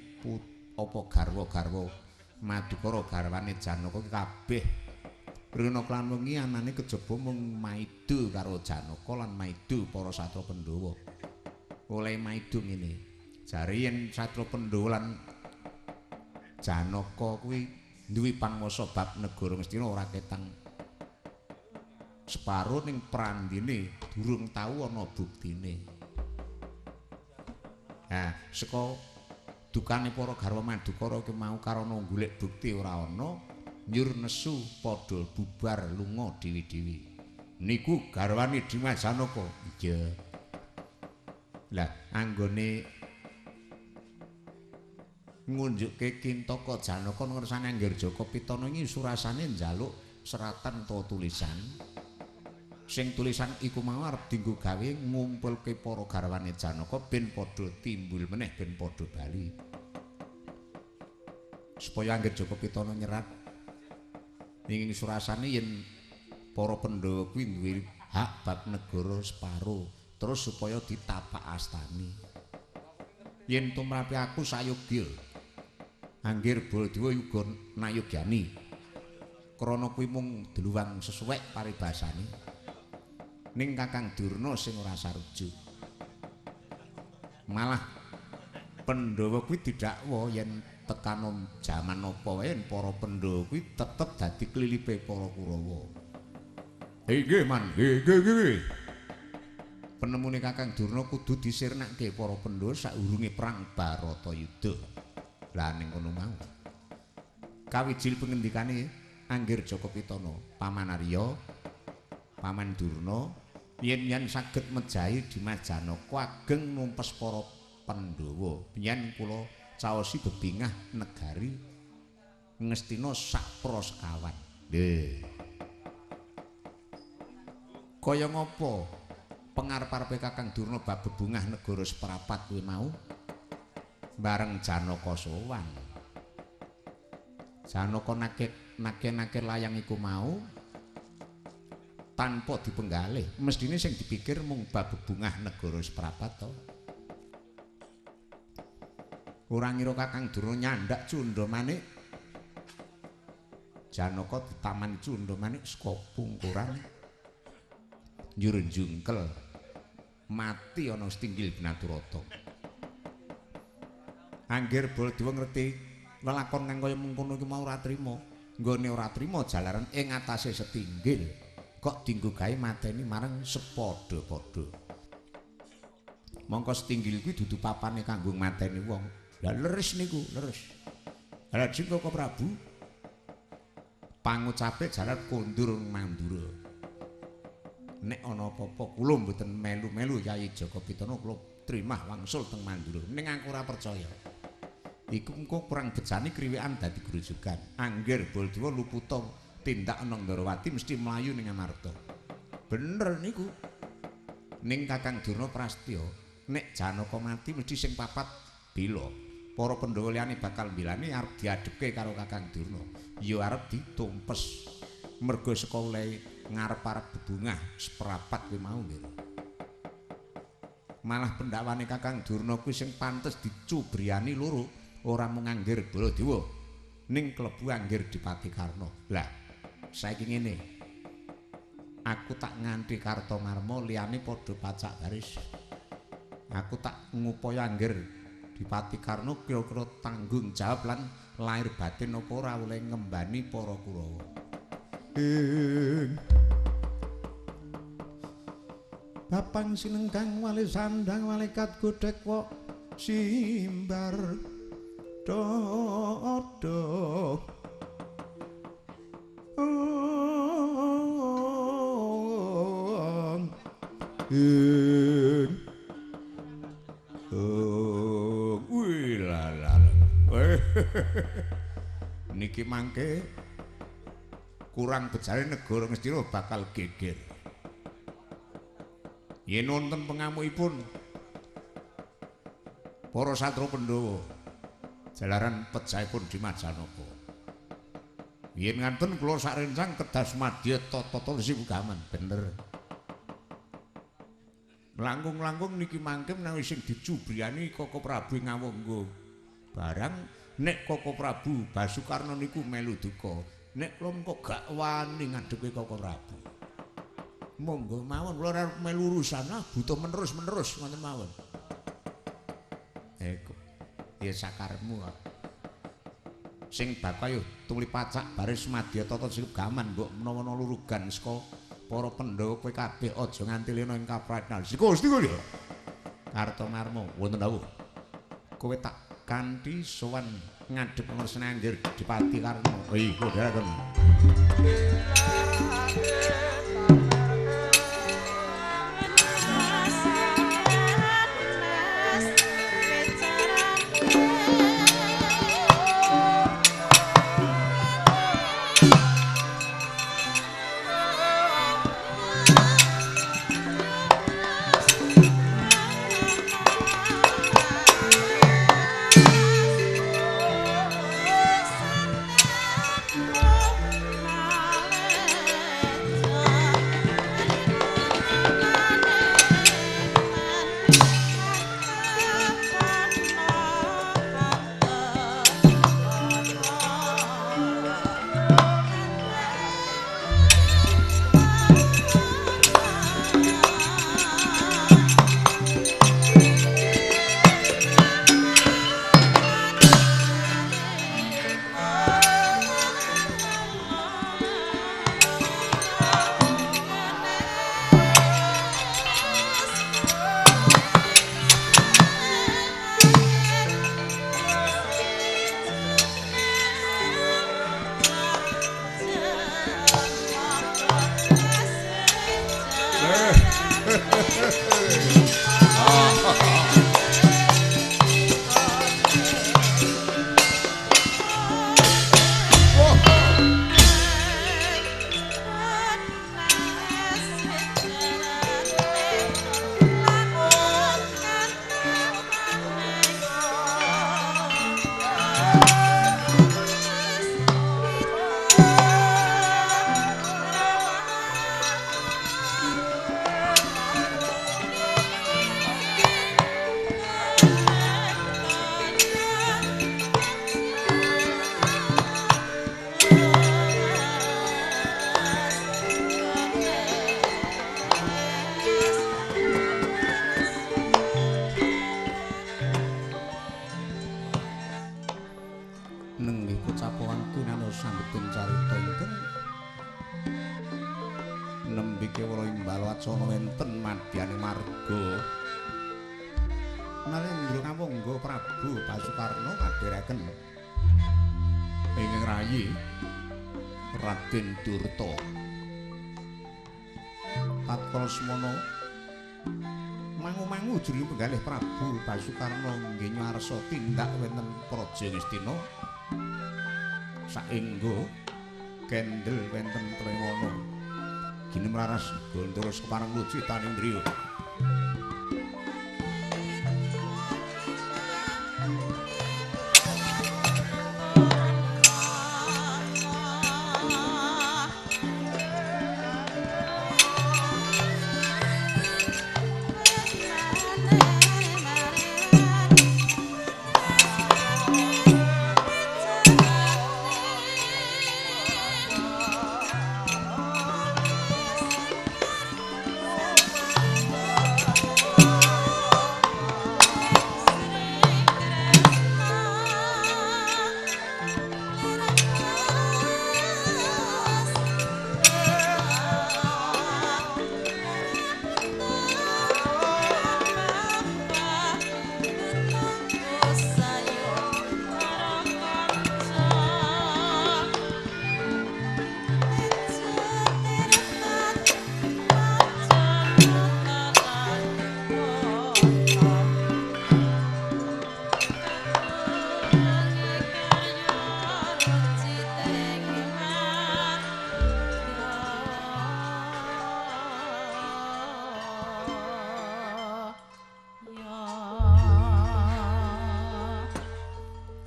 apa garwa-garwa Madukara garwane Janaka ki kabeh rena klan wengi anane kejaba mung maido karo Janaka lan maido para satra Pandhawa. Oleh maido ngene, jare yen satra Pandhawa lan Janaka kuwi duwe panguwasa bab negara Ngastina ora ketang separo ning prandine durung tau ana buktine. Nah, saka dukane para garwa Madukara ki mau karana golek bukti ora ana, njur nesu padha bubar lunga dhewe-dhewe. Niku garwane Dimas Janaka. Iya. Lah, anggone ngunjukke Kintaka Janaka ngersane Anggir Jaka Pitana iki surasane njaluk seratan utawa tulisan. Sing tulisan iku mau arep dienggo gawe ngumpulke para garwane Janaka ben padha timbul meneh ben padha bali. Supaya Anggir Jaka Pitana nyerat ing surasane yen para Pandhawa kuwi duwe hak bab negara separo, terus supaya ditapak astani. Yen tumrape aku sayogya Anggir Baladewa uga nayogyani. Krana kuwi mung dluwang sesuwek paribasane. Ning Kakang Durna sing ora sarujuk. Malah Pandhawa kuwi didakwa yen tekan jaman apa wae yen para Pandhawa kuwi tetep dadi klilipe para Kurawa. Inggih, Man. Nggih. Penemune Kakang Durna kudu disirnake para Pandhawa saurunge perang Baratayuda. Lah ning kono mau. Kawijil pengendikane Anggir Jaka Pitana, Paman Arya, Paman Durna yen saged mejahi Dimas Janaka ageng numpes para Pandhawa. Biyen kula caosi bebingah negari Ngastina sak prasekawan. Lho. Kaya ngapa Pengarep-arepe Kakang Durna bab bebungah negara seprapat kuwi mau bareng Janaka sowan. Janaka nake-nake layang iku mau tanpa dipenggalih. Mesthine sing dipikir mung bab bebungah negara seprapat to. Ora ngira Kakang Durna nyandak cundha manik. Janaka ditamani cundha manik saka pungkuran njur njungkel mati ana setinggil Binaturata. Angger Baladewa ngerti lelakon kang kaya mengkono iki mau ora trima. Nggone ora trima jalaran ing atase setinggil kok dinggo gawe mateni marang sepadha-padha. Mongko setinggil kuwi dudu papane kanggo mateni wong. Lah leres niku, leres. Lajeng Koko Prabu pangucape jalan kondur Mandura. Nek ana apa-apa kula mboten melu-melu Yai Jaka Pitana, kula trimah wangsul teng Mandura. Ning aku ora percaya. Iku engko kurang bejane kriwekan dadi grujugan. Angger Baladewa luputa tindak ana Ndorowati mesti mlayu ning Amarta. Bener niku. Ning Kakang Durna prastya, nek Janaka mati mesti sing papat bela. Para Pandhawa liyane bakal mbilani arep diadhepke karo Kakang Durna. Ya arep ditumpes. Merga saka olehe ngarep-arep bebungah seprapat kuwi mau nggih. Malah pendakwane Kakang Durna kuwi sing pantes dicubriyani loro, ora mung Angger Baladewa ning klebu Angger Dipati Karna. Lah, saiki ngene. Aku tak nganti Kartomarma liyane padha pacak baris. Aku tak ngupaya Angger Dipati Karna kira-kira tanggung jawab lan lahir batin apa ora oleh ngembani para Kurawa. Bapang sinengkang wali sandang malaikat godhek wok simbar dodo. Niki mangke kurang bejane negara Ngastina bakal geger. Yen wonten pengamukipun para satru Pandhawa jalaran pejahipun Dimas Janaka. Yen nganten kula sak rencang kedah sumadya tata-tata sibugaman bener. Langkung-langkung niki mangke menawi sing dicubriyani Koko Prabu Ngawangga. Barang nek Koko Prabu Basukarna niku melu duka, nek kula mengko gak wani ngadhepe Koko Prabu. Monggo mawon kula ora melu urusan, ah butuh menerus-menerus ngoten mawon. Kok ya sakarepmu kok. Sing bakal yo tumuli pacak baris madya tata sigaman mbok menawa ana lurugan saka para Pandhawa kowe kabeh aja nganti lena ing kaprayitnan. Siko siko ya. Kartomarma wonten dawuh. Kowe tak kanthi sowan ngadhep ngersane Angger Dipati Karna. Iku dhereken. Oh. Nembe kewala imbal wacana wenten madyane marga. Narendra Kawangga Prabu Basukarna ngadheraken ingkang rayi Raden Durta. Tatkala semono mangu-mangu jroning penggalih Prabu Basukarna nggih nyarsa tindak wonten Praja Ngastina saengga kendel wonten Trewana. Ginem raras gondoro separeng lucitaning driya.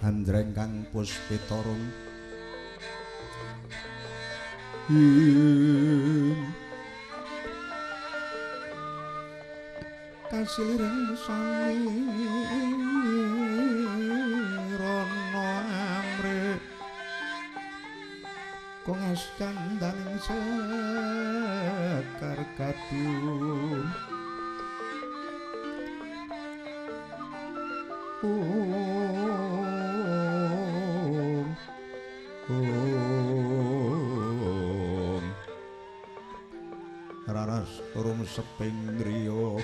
Anjreng kang puspitarung kasilireng sami rono amrih kongas candaning sekar kadum. Raras turung seping driya.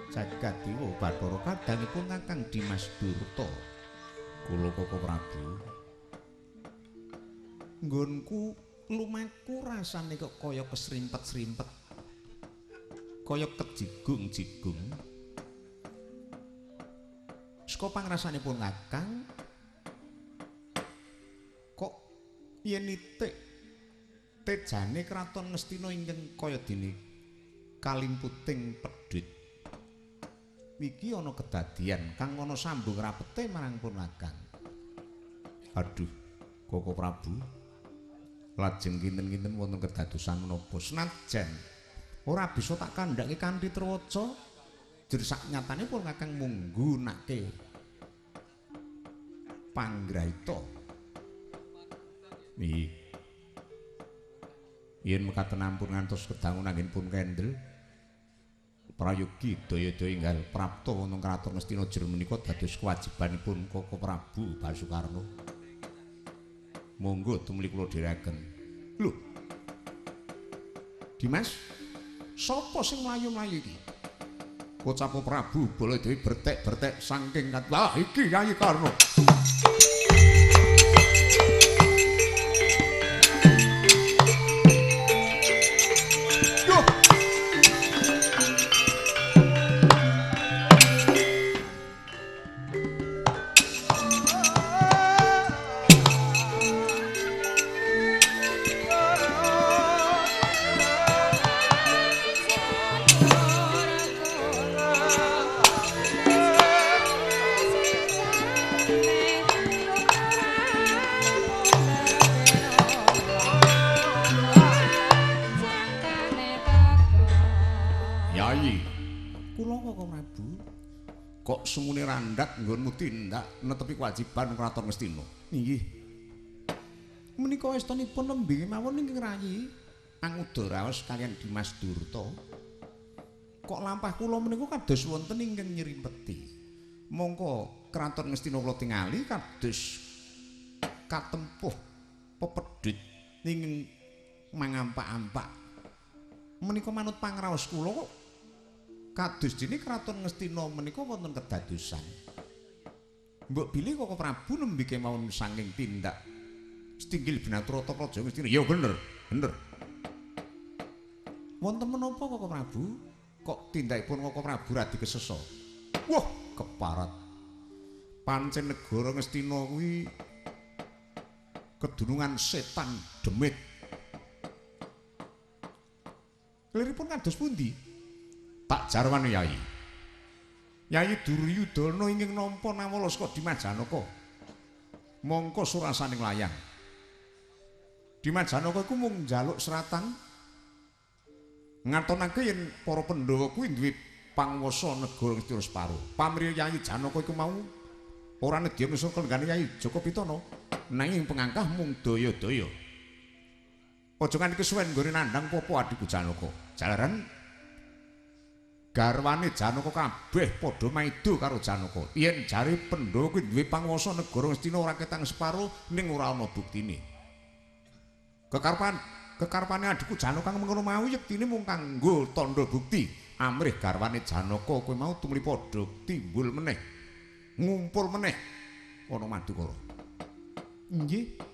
Jagat Dewa Bathara kadangipun Kakang Dimas Durta. Kula Koko Prabu. Nggonku lumaku rasane kok kaya kesrimpet-srimpet. Kaya kejigung-jigung. Saka pangrasanipun Kakang kok yen nitik tejane kraton Ngastina ingkang kaya dene kalimputing pedhit. Iki ana kedadian kang ana sambung rapete marang pun Kakang. Aduh, Koko Prabu. Lajeng kinten-kinten wonten kedadosan menapa senajan ora bisa tak kandhake kanthi trewaca jur sak nyatane pun Kakang munggunake panggraita. Nggih. Yen mekaten ampun ngantos kedangun anggenipun kendel prayogi daya-daya enggal prapta wonten kraton Ngastina jero menika dados kewajibanipun Koko Prabu Basukarna. Monggo tumuli kula dherekaken. Lho. Dimas, sapa sing mlayu-mlayu iki? Kocapo Prabu Baladewi bertek-bertek saking lah iki Yayi Karna. Kok semune randhat nggonmu tindak netepi kewajiban kraton Ngastina. Inggih. Menika estunipun nembe mawon ingkang rayi anguda raos kaliyan Dimas Durta. Kok lampah kula menika kados wonten ingkang nyrimpeti. Mongko kraton Ngastina kula tingali kados katempuh pepedhit ing mangampak-ampak. Menika manut pangraos kula kok kados dene kraton Ngastina menika wonten kedadosan. Mbok bilih Koko Prabu nembe kemawon saking tindak Setinggil Binaturata Praja Ngastina. Ya bener, bener. Wonten menapa Koko Prabu? Kok tindakipun Koko Prabu radi kesesa? Wah, keparat. Pancen negara Ngastina kuwi kedunungan setan demit. Keliripun kados pundi? Tak jarwane Yai. Yai Duryudana ingkang nampa nawala saka Dimas Janaka. Mongko surasaning layang. Dimas Janaka iku mung njaluk seratan ngatonake yen para Pandhawa kuwi duwe panguwasa negara Ngastina separo. Pamriya Yai Janaka iku mau ora nedya ngesuk kalenggane Yai Jaka Pitana, nanging pengangkah mung daya-daya. Aja nganti kesuwen nggone nandhang popo adhiku Janaka. Jalaran garwane Janaka kabeh padha maido karo Janaka. Yen jare Pandhawa kuwi duwe panguwasa negara Ngastina ora ketang separo ning ora ana buktine. Kekarepane adhiku Janaka kang mengkono mau yektine mung kanggo tandha bukti amrih garwane Janaka kuwi mau tumuli padha timbul meneh, ngumpul meneh ana Madukara. Nggih.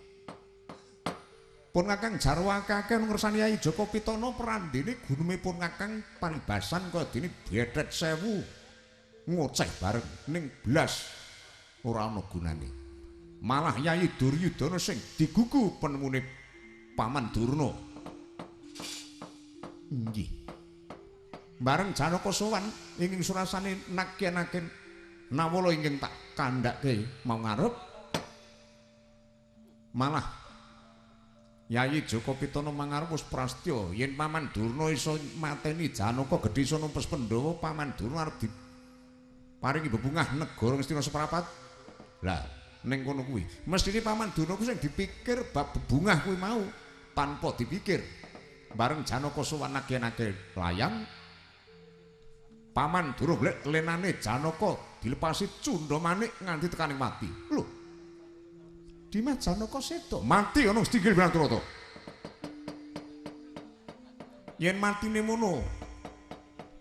Pun Kakang jarwakake ngersani Yai Jaka Pitana prandene gunume pun Kakang paribasan kaya dene bethet sewu ngoceh bareng ning blas ora ana gunane. Malah Yai Duryudana sing digugu penemune Paman Durna. Nggih. Bareng Janaka sowan ing surasane nakyen-nakyen nawala ingkang tak kandhake mau ngarep, malah Yayi Jaka Pitana mangarep wis prastya yen Paman Durna iso mateni Janaka gedhe iso numpes Pandhawa, Paman Durna arep diparingi bebungah negara Ngastina seprapat. Lah ning kono kuwi mestine Paman Durna kuwi sing dipikir bab bebungah kuwi mau tanpa dipikir. Bareng Janaka sowan nagih-nagih layang, Paman Durna golek lenane Janaka dilepasi cundha manik nganti tekaning mati. Lho, Dimas Janaka sedo mati ana Setinggil Binaturata. Yen matine mono,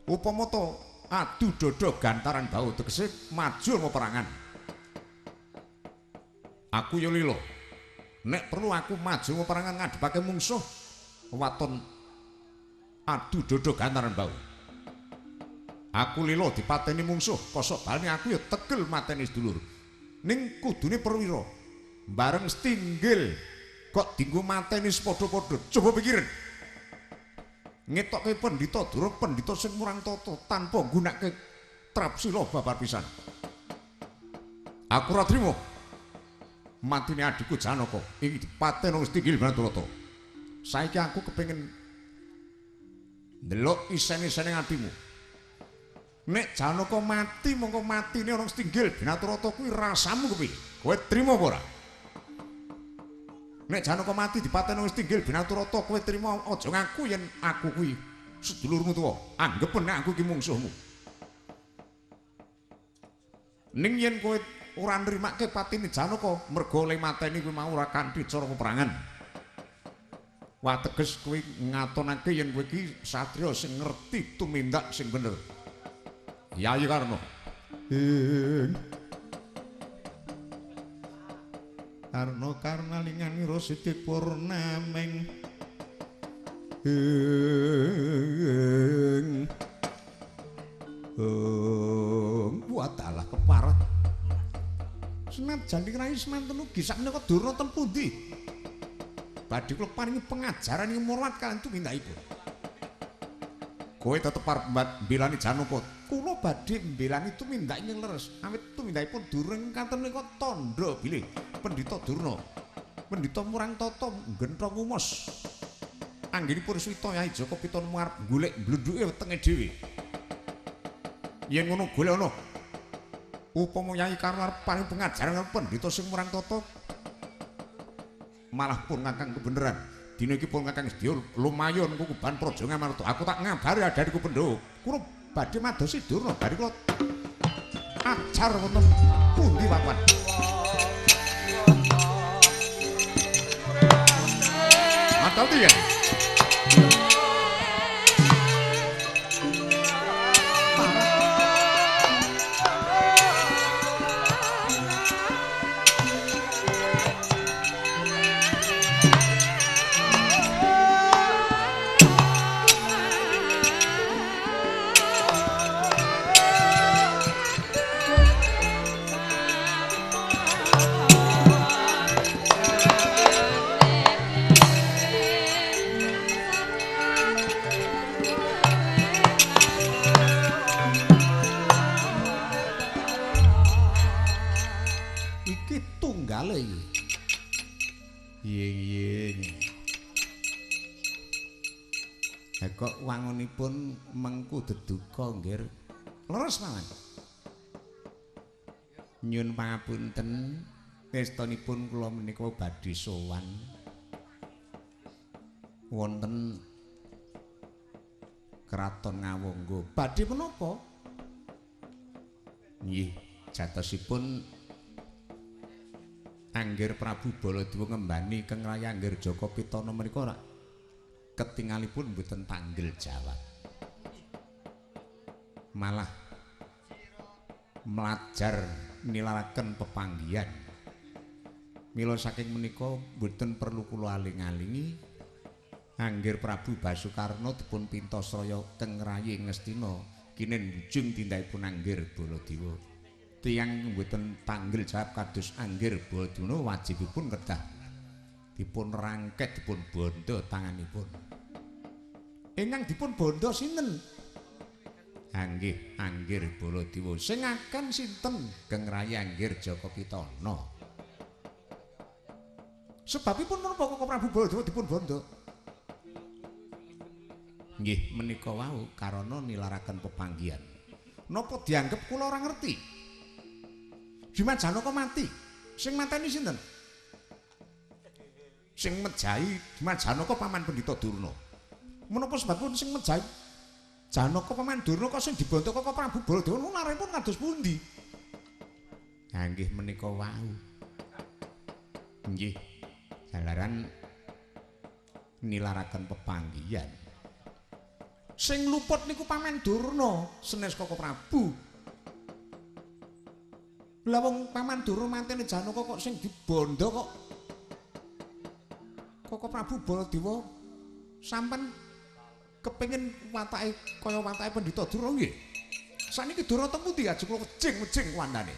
upama to adu dada gantaran bau tegese maju peperangan. Aku ya lila. Nek perlu aku maju peperangan ngadepake mungsuh waton adu dada gantaran bau. Aku lila dipateni mungsuh, kosok balene aku ya tegel mateni sedulur. Ning kudune perwira bareng Setinggil kok dinggo mateni sepadha-padha. Coba pikirin. Ngetokke pendhita Durna, pendhita sing murang tata tanpa nggunakake trapsila babar pisan. Aku ora trimo matine adhiku Janaka iki dipateni Setinggil Binaturata. Saiki aku kepengin ndelok isen-isene atimu. Nek Janaka mati mongko matine ana Setinggil Binaturata kuwi rasamu kepiye? Kowe trimo apa ora? Nek Janaka mati dipateni Setinggil Binaturata kowe trimo aja ngaku yen aku kuwi sedulurmu tuwa. Anggepen nek aku iki mungsuhmu. Ning yen kowe ora nrimake patine Janaka mergo le mateni kuwi mau ora kanthi cara peperangan. Wah teges kowe ngatonake yen kowe iki satriya sing ngerti tumindak sing bener. Yayi Karna. Karna karnalingan siti purnaming ing wadalah keparat. Senajan rai semanten ugi sakmenika Durna ten pundi? Badhe kula paringi pengajaran ing murwat kaliyan tumindakipun. Kowe tetep arep mbelani Janaka. Kula badhe mbelani tumindak ingkang leres. Awit tumindakipun Durna ingkang menika tandha bilih Pendhita Durna. Pendhita murang tata nggenthong umos. Anggenipun swita Yai Jaka Pitana arep golek mblundhuke wetenge dhewe. Yen ngono golek ana. Upama Yai Karna arep paring pengajaran karo pendhita sing murang tata malah pun ngakang kebeneran. Dina iki pun kakang sedya lumayan kukuban Praja Ngamarta. Aku tak ngabari adariku Pandhawa. Kula badhe madosi Durna, badhe kula ajar wonten pundi papan. Tadi ya. Kok wangunipun mengku deduka nggih. Leres mawon. Nyun pangapunten, estunipun kula menika badhe sowan wonten Kraton Ngawangga. Badhe menapa? Nggih, jatosipun Angger Prabu Baladewa ngembani keng Raya Angger Jaka Pitana menika ora ketingalipun mboten tanggel jawab. Malah mlajar nilaraken pepanggihan. Mila saking menika mboten perlu kula aling-alingi. Angger Prabu Basukarna dipun pintasraya keng rayi Ngastina kinen wujung tindakipun Angger Baladewa. Tiyang mboten tanggel jawab kados Angger Baladewa wajibipun kedah dipun rangket dipun bondo tanganipun. Ingkang dipun bondo sinten? Anggih Angger Baladewa. Sing akan sinten? Keng Rayi Angger Jaka Pitana. Sebabipun menapa kok Prabu Baladewa dipun bondo? Nggih menika wau karana nilaraken pepanggihan. Napa dianggep kula ora ngerti? Bima Janaka mati. Sing mateni sinten? Sing mejahi Bima Janaka paman Pendhita Durna. Menapa sebabipun sing mejahi Janaka paman Durna kok sing dibondo kok Prabu Baladewa naripun kados pundi? Ha nggih menika wau. Nggih. Jalaran nilaraken pepanggihan. Sing luput niku paman Durna, senes Koko Prabu. Lah wong paman Durna mantene Janaka kok sing dibondo kok Koko Prabu Baladewa sampean kepengin watake kaya watake Pendhita Durna nggih. Sakniki Durna teng pundi ajeng kula wejing-wejing wandane.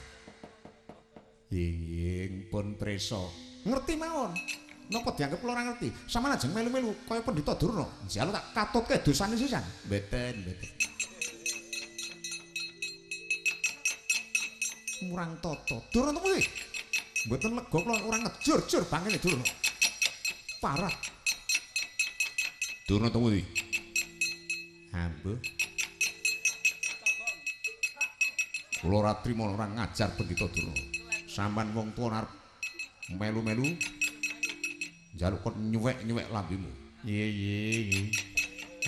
Ing pun prisa. Ngerti mawon. Napa dianggep kula ora ngerti? Sampeyan ajeng melu-melu kaya Pendhita Durna. Njaluk tak katutke dosane sisan. Mboten, mboten. Murang tata. Durna teng pundi? Mboten lega kula ora ngejur-jur bangkene Durna. Parah. Durna teng pundi? Ambuh. Kula ora trima ora ngajar Pendhita Durna. Sampeyan wong tuwa arep melu-melu njaluk kon nyuwek-nyuwek lambemu. Iya iya.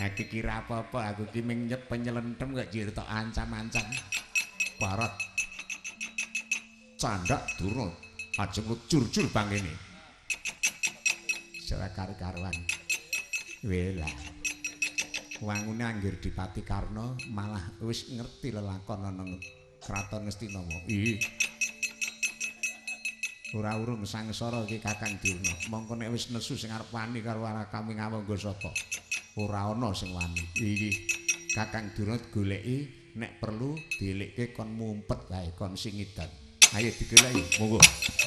Aku kira apa-apa, aku ki ming penyelentem kok jir tok ancam-ancam. Parah. Candhak Durna ajeng jur-jur bangkene. Secara karo-karuan. Wela. Wangune Angger Dipati Karna malah wis ngerti lelakon ana Kraton Ngastina. Iya. Ora urung sangsara iki Kakang Durna. Mongko nek wis nesu sing arep wani karo kami Ngawangga sapa? Ora ana sing wani. Iki Kakang Durna digoleki nek perlu dielikke kon mumpet wae kon singidan. Ayo digoleki, monggo. Yes.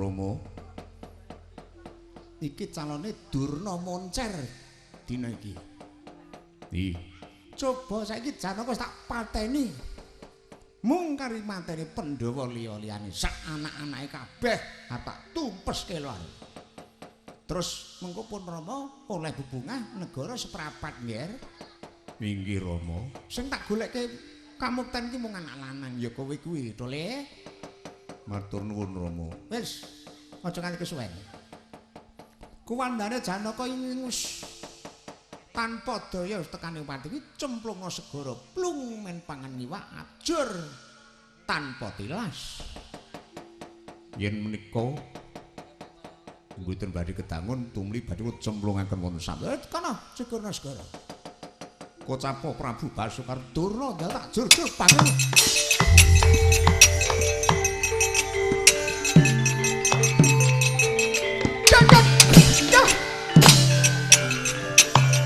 Rama. Iki calone Durna moncer dina iki. Ih, coba saiki Janaka tak pateni. Mung kari mateni Pandhawa liya-liyane sak anak-anake kabeh tak tumpeske lho. Terus mengko pun Rama oleh bebungah negara seprapat nggih. Inggih Rama. Sing tak goleke kamukten ki mung anak lanang ya kowe kuwi, to Le. Matur nuwun Rama. Wis, aja nganti kesuwen. Kuwandane Janaka ing wis tanpa daya wis tekane pati iki cemplunga segara plung men pangan iwak ajur tanpa tilas. Yen menika mboten badhe kedangun tumli badhe cemplungaken wonten sampe. Kono cegurna segara. Kocapo Prabu Basukar Durna ndal tak jur-jur bangun.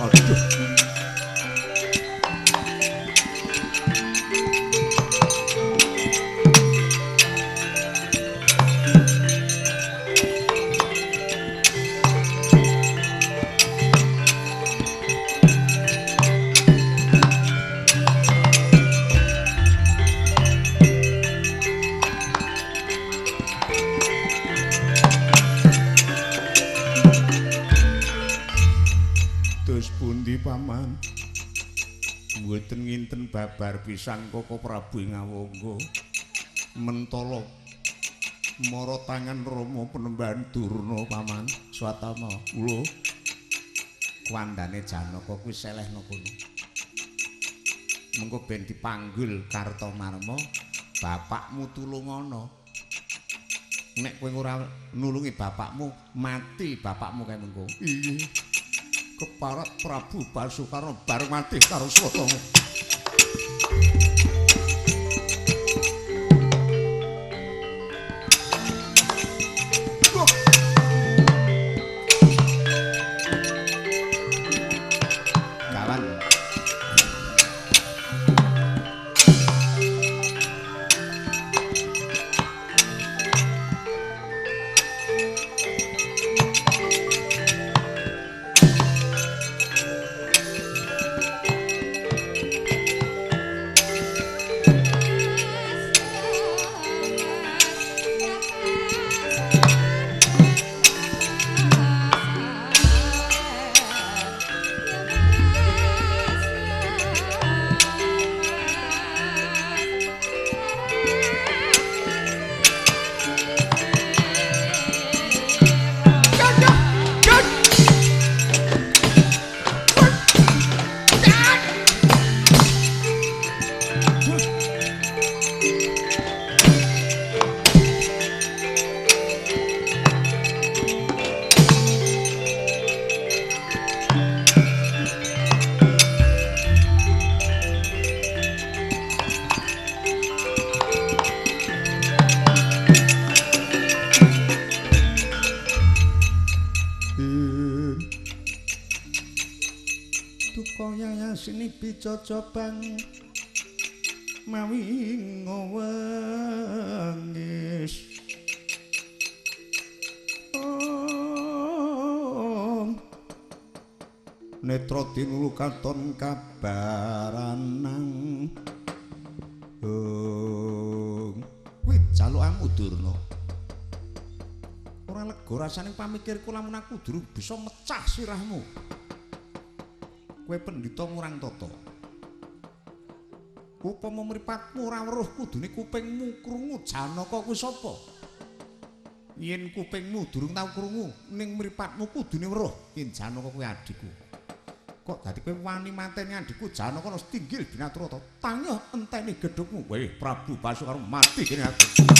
Aduh. Paman mboten nginten babar pisang Koko Prabu ing Awangga mentala mara tangan Rama penembahan Durna paman. Swatama kula kuwandane Janaka kuwi selehna kono. Mengko ben dipanggul Kartomarma, bapakmu tulungana. Nek kowe ora nulungi bapakmu, mati bapakmu kae mengko. Iya. Keparat Prabu Basukarna bareng mati karo Swatama. Kawan. Sini bicocobang mawi ngowengis. Om netra tinulu katon kabaranang. Om kuwi jalukanmu Durna. Ora lega rasane pamikirku lamun aku durung bisa mecah sirahmu. Kowe pendhita ngurang tata. Upama mripatmu ora weruh kudune kupingmu krungu Janaka kuwi sapa? Yen kupingmu durung tau krungu, ning mripatmu kudune weruh yen Janaka kuwi adhiku. Kok dadi kowe wani mateni adhiku Janaka nang tinggil binaturata. Tanyah enteni gedhukmu. Weh Prabu Basukara mati kene aku.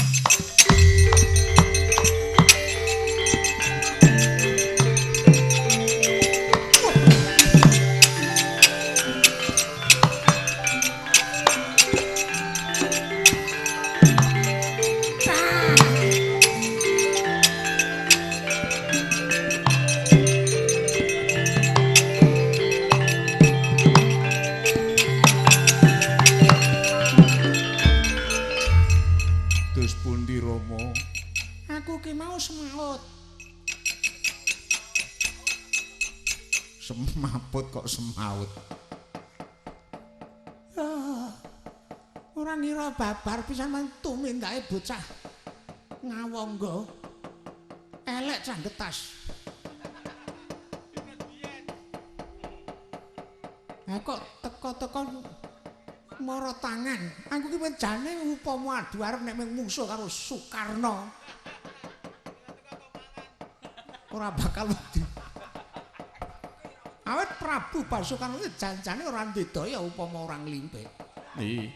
Rama. Semaut. Semaput kok semaut. Ah, ora ngira babar pisan men tumindake bocah ngawangga. Elek cah getas. Ha kok teko-teko mara tangan. Aku ki jane upama adu arep nek mung mungsuh karo Soekarno. Ora bakal wedi. Awit Prabu Basukarno ki jan-jane ora ndedaya upama ora nglimpe. Iya.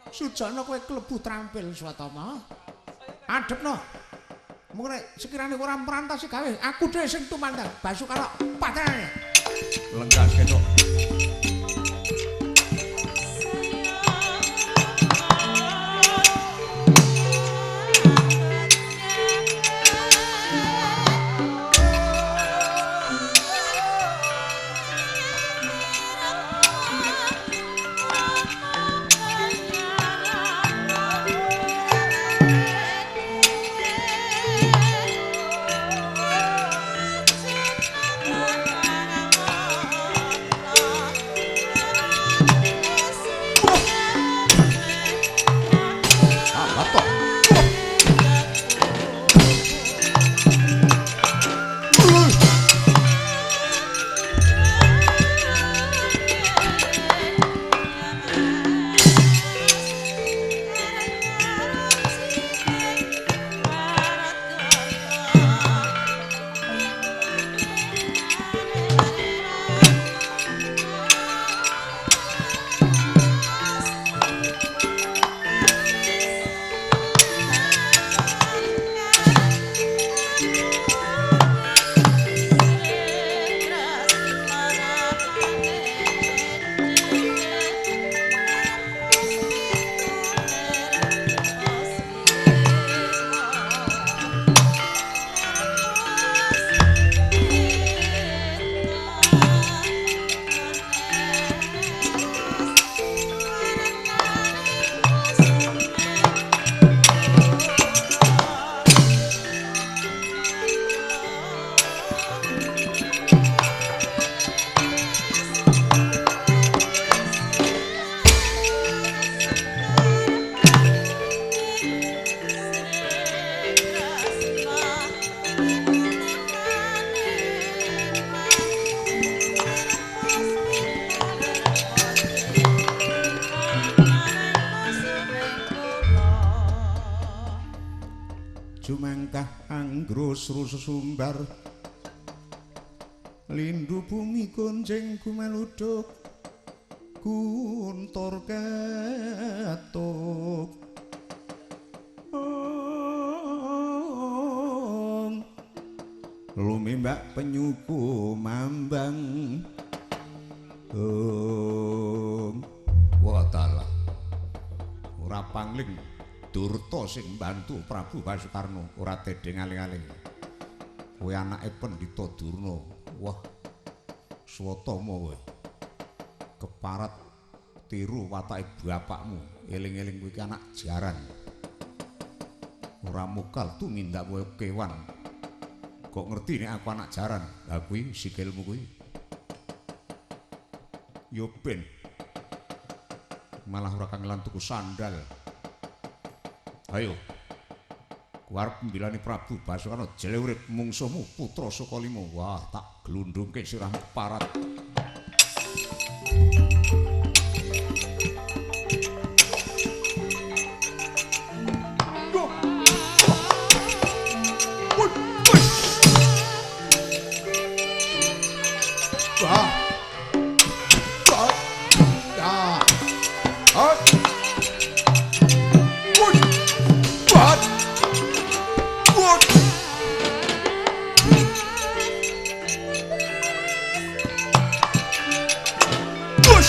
Sujana kowe klebu trampil Swatama. Adepno. Mung nek sekirane ora mrantasi gawe, aku dhewe sing tumandang Basukarno patene. Lengkas ketok. Jumangkah anggrus sumbar lindu bumi gonjeng gumeluduk guntur ketuk. Lumimbak penyuku mambang. Wa ta'ala ora pangling Durta sing mbantu Prabu Basukarno ora tedheng aling-aling. Kowe anake Pendhita Durna. Wah. Swatama kowe. Keparat tiru watake bapakmu. Eling-eling kowe iki anak jaran. Ora mokal tumindak kowe kewan. Kok ngerti nek aku anak jaran? Lah kuwi sikilmu kuwi. Yo ben. Malah ora kangelan tuku sandal. Ayo. Kuarep mbilani Prabu Basukarno jele urip mungsuhmu putra Sukalima. Wah, tak glundungke sirahmu keparat. Push!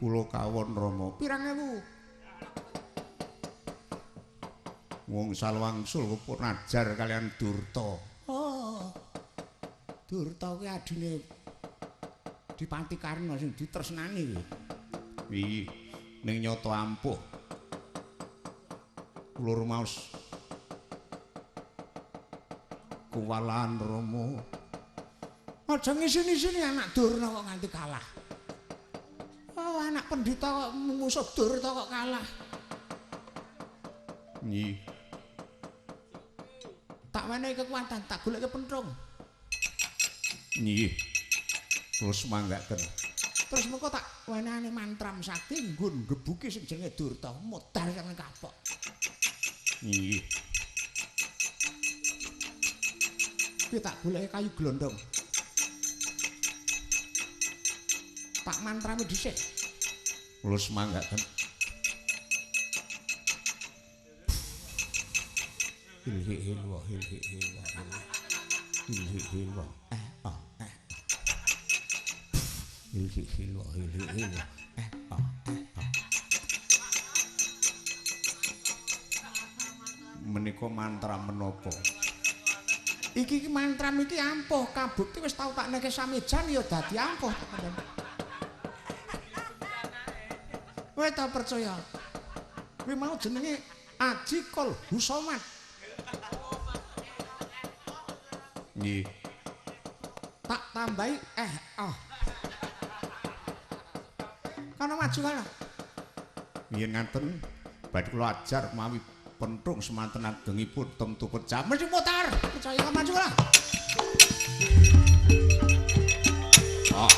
Kula kawon Rama. Pirang ewu? Wong salwangsul pun ajar kalian Durta. Oh. Durta kuwi adine Dipati Karna sing ditresnani kuwi. Piye ning nyata ampuh. Kula rumaos kuwalahan Rama. Aja ngisin-isini anak Durna kok nganti kalah. Oh, anak pendhita kok mungsuh Durta kok kalah. Nggih. Tak wenehi kekuatan, tak goleke penthung. Nggih. Terus manggaken. Terus mengko tak wenehane mantram sakti nggon nggebuki sing jenenge Durta, modar kang kapok. Nggih. Kuwi tak goleke kayu glondong. Tak mantrame dhisik. Terus manggaken. Hilhi hilwa hilhi hilwa hilhi hilwa eh ah eh hilhi hilwa hilhi hilwa eh ah eh ah. Menika mantra menapa? Iki iki mantram iki ampuh, kabukti wis tau tak neke samijan ya dadi ampuh. Kowe ta percaya? Kuwi mau jenenge Aji Kol Husomat. Nggih. Tak tambahi eh oh. Kono maju kono. Yen ngaten badhe kula ajar mawi penthung semanten agengipun temtu pecah. Mesti mutar. Percaya maju lah. Oh.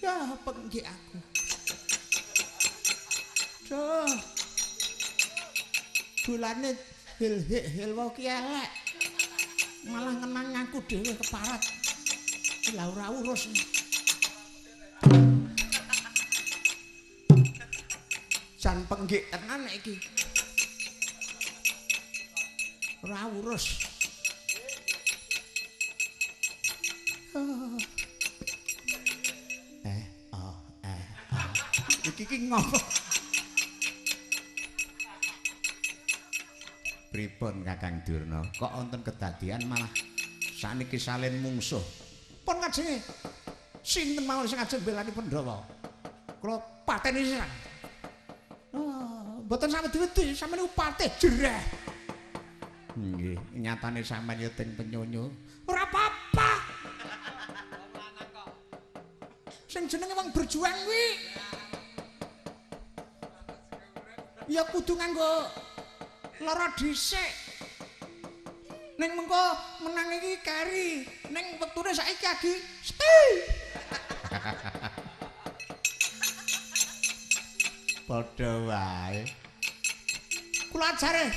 Ya penggik aku. Duh. Bolane hil hik hilwa ki elek. Malah ngenang aku dhewe keparat. Lah ora urus. Jan penggik tenan iki. Ora urus. Eh, oh, eh, oh. Iki ki ngopo? Pripun Kakang Durna? Kok wonten kedadian malah saniki salin mungsuh? Pun kajenge sinten mawon sing ajeng belani Pandhawa? Kula pateni sisan. Oh, mboten sami diwedi, sampeyan niku patih jereh. Nggih, nyatane sampeyan ya teng penyonyo. Ora apa-apa. Sing jenenge wong berjuang kuwi ya kudu nganggo lara dhisik. Ning mengko menang iki keri, ning wektune saiki agi sepi. Padha wae. Kula ajare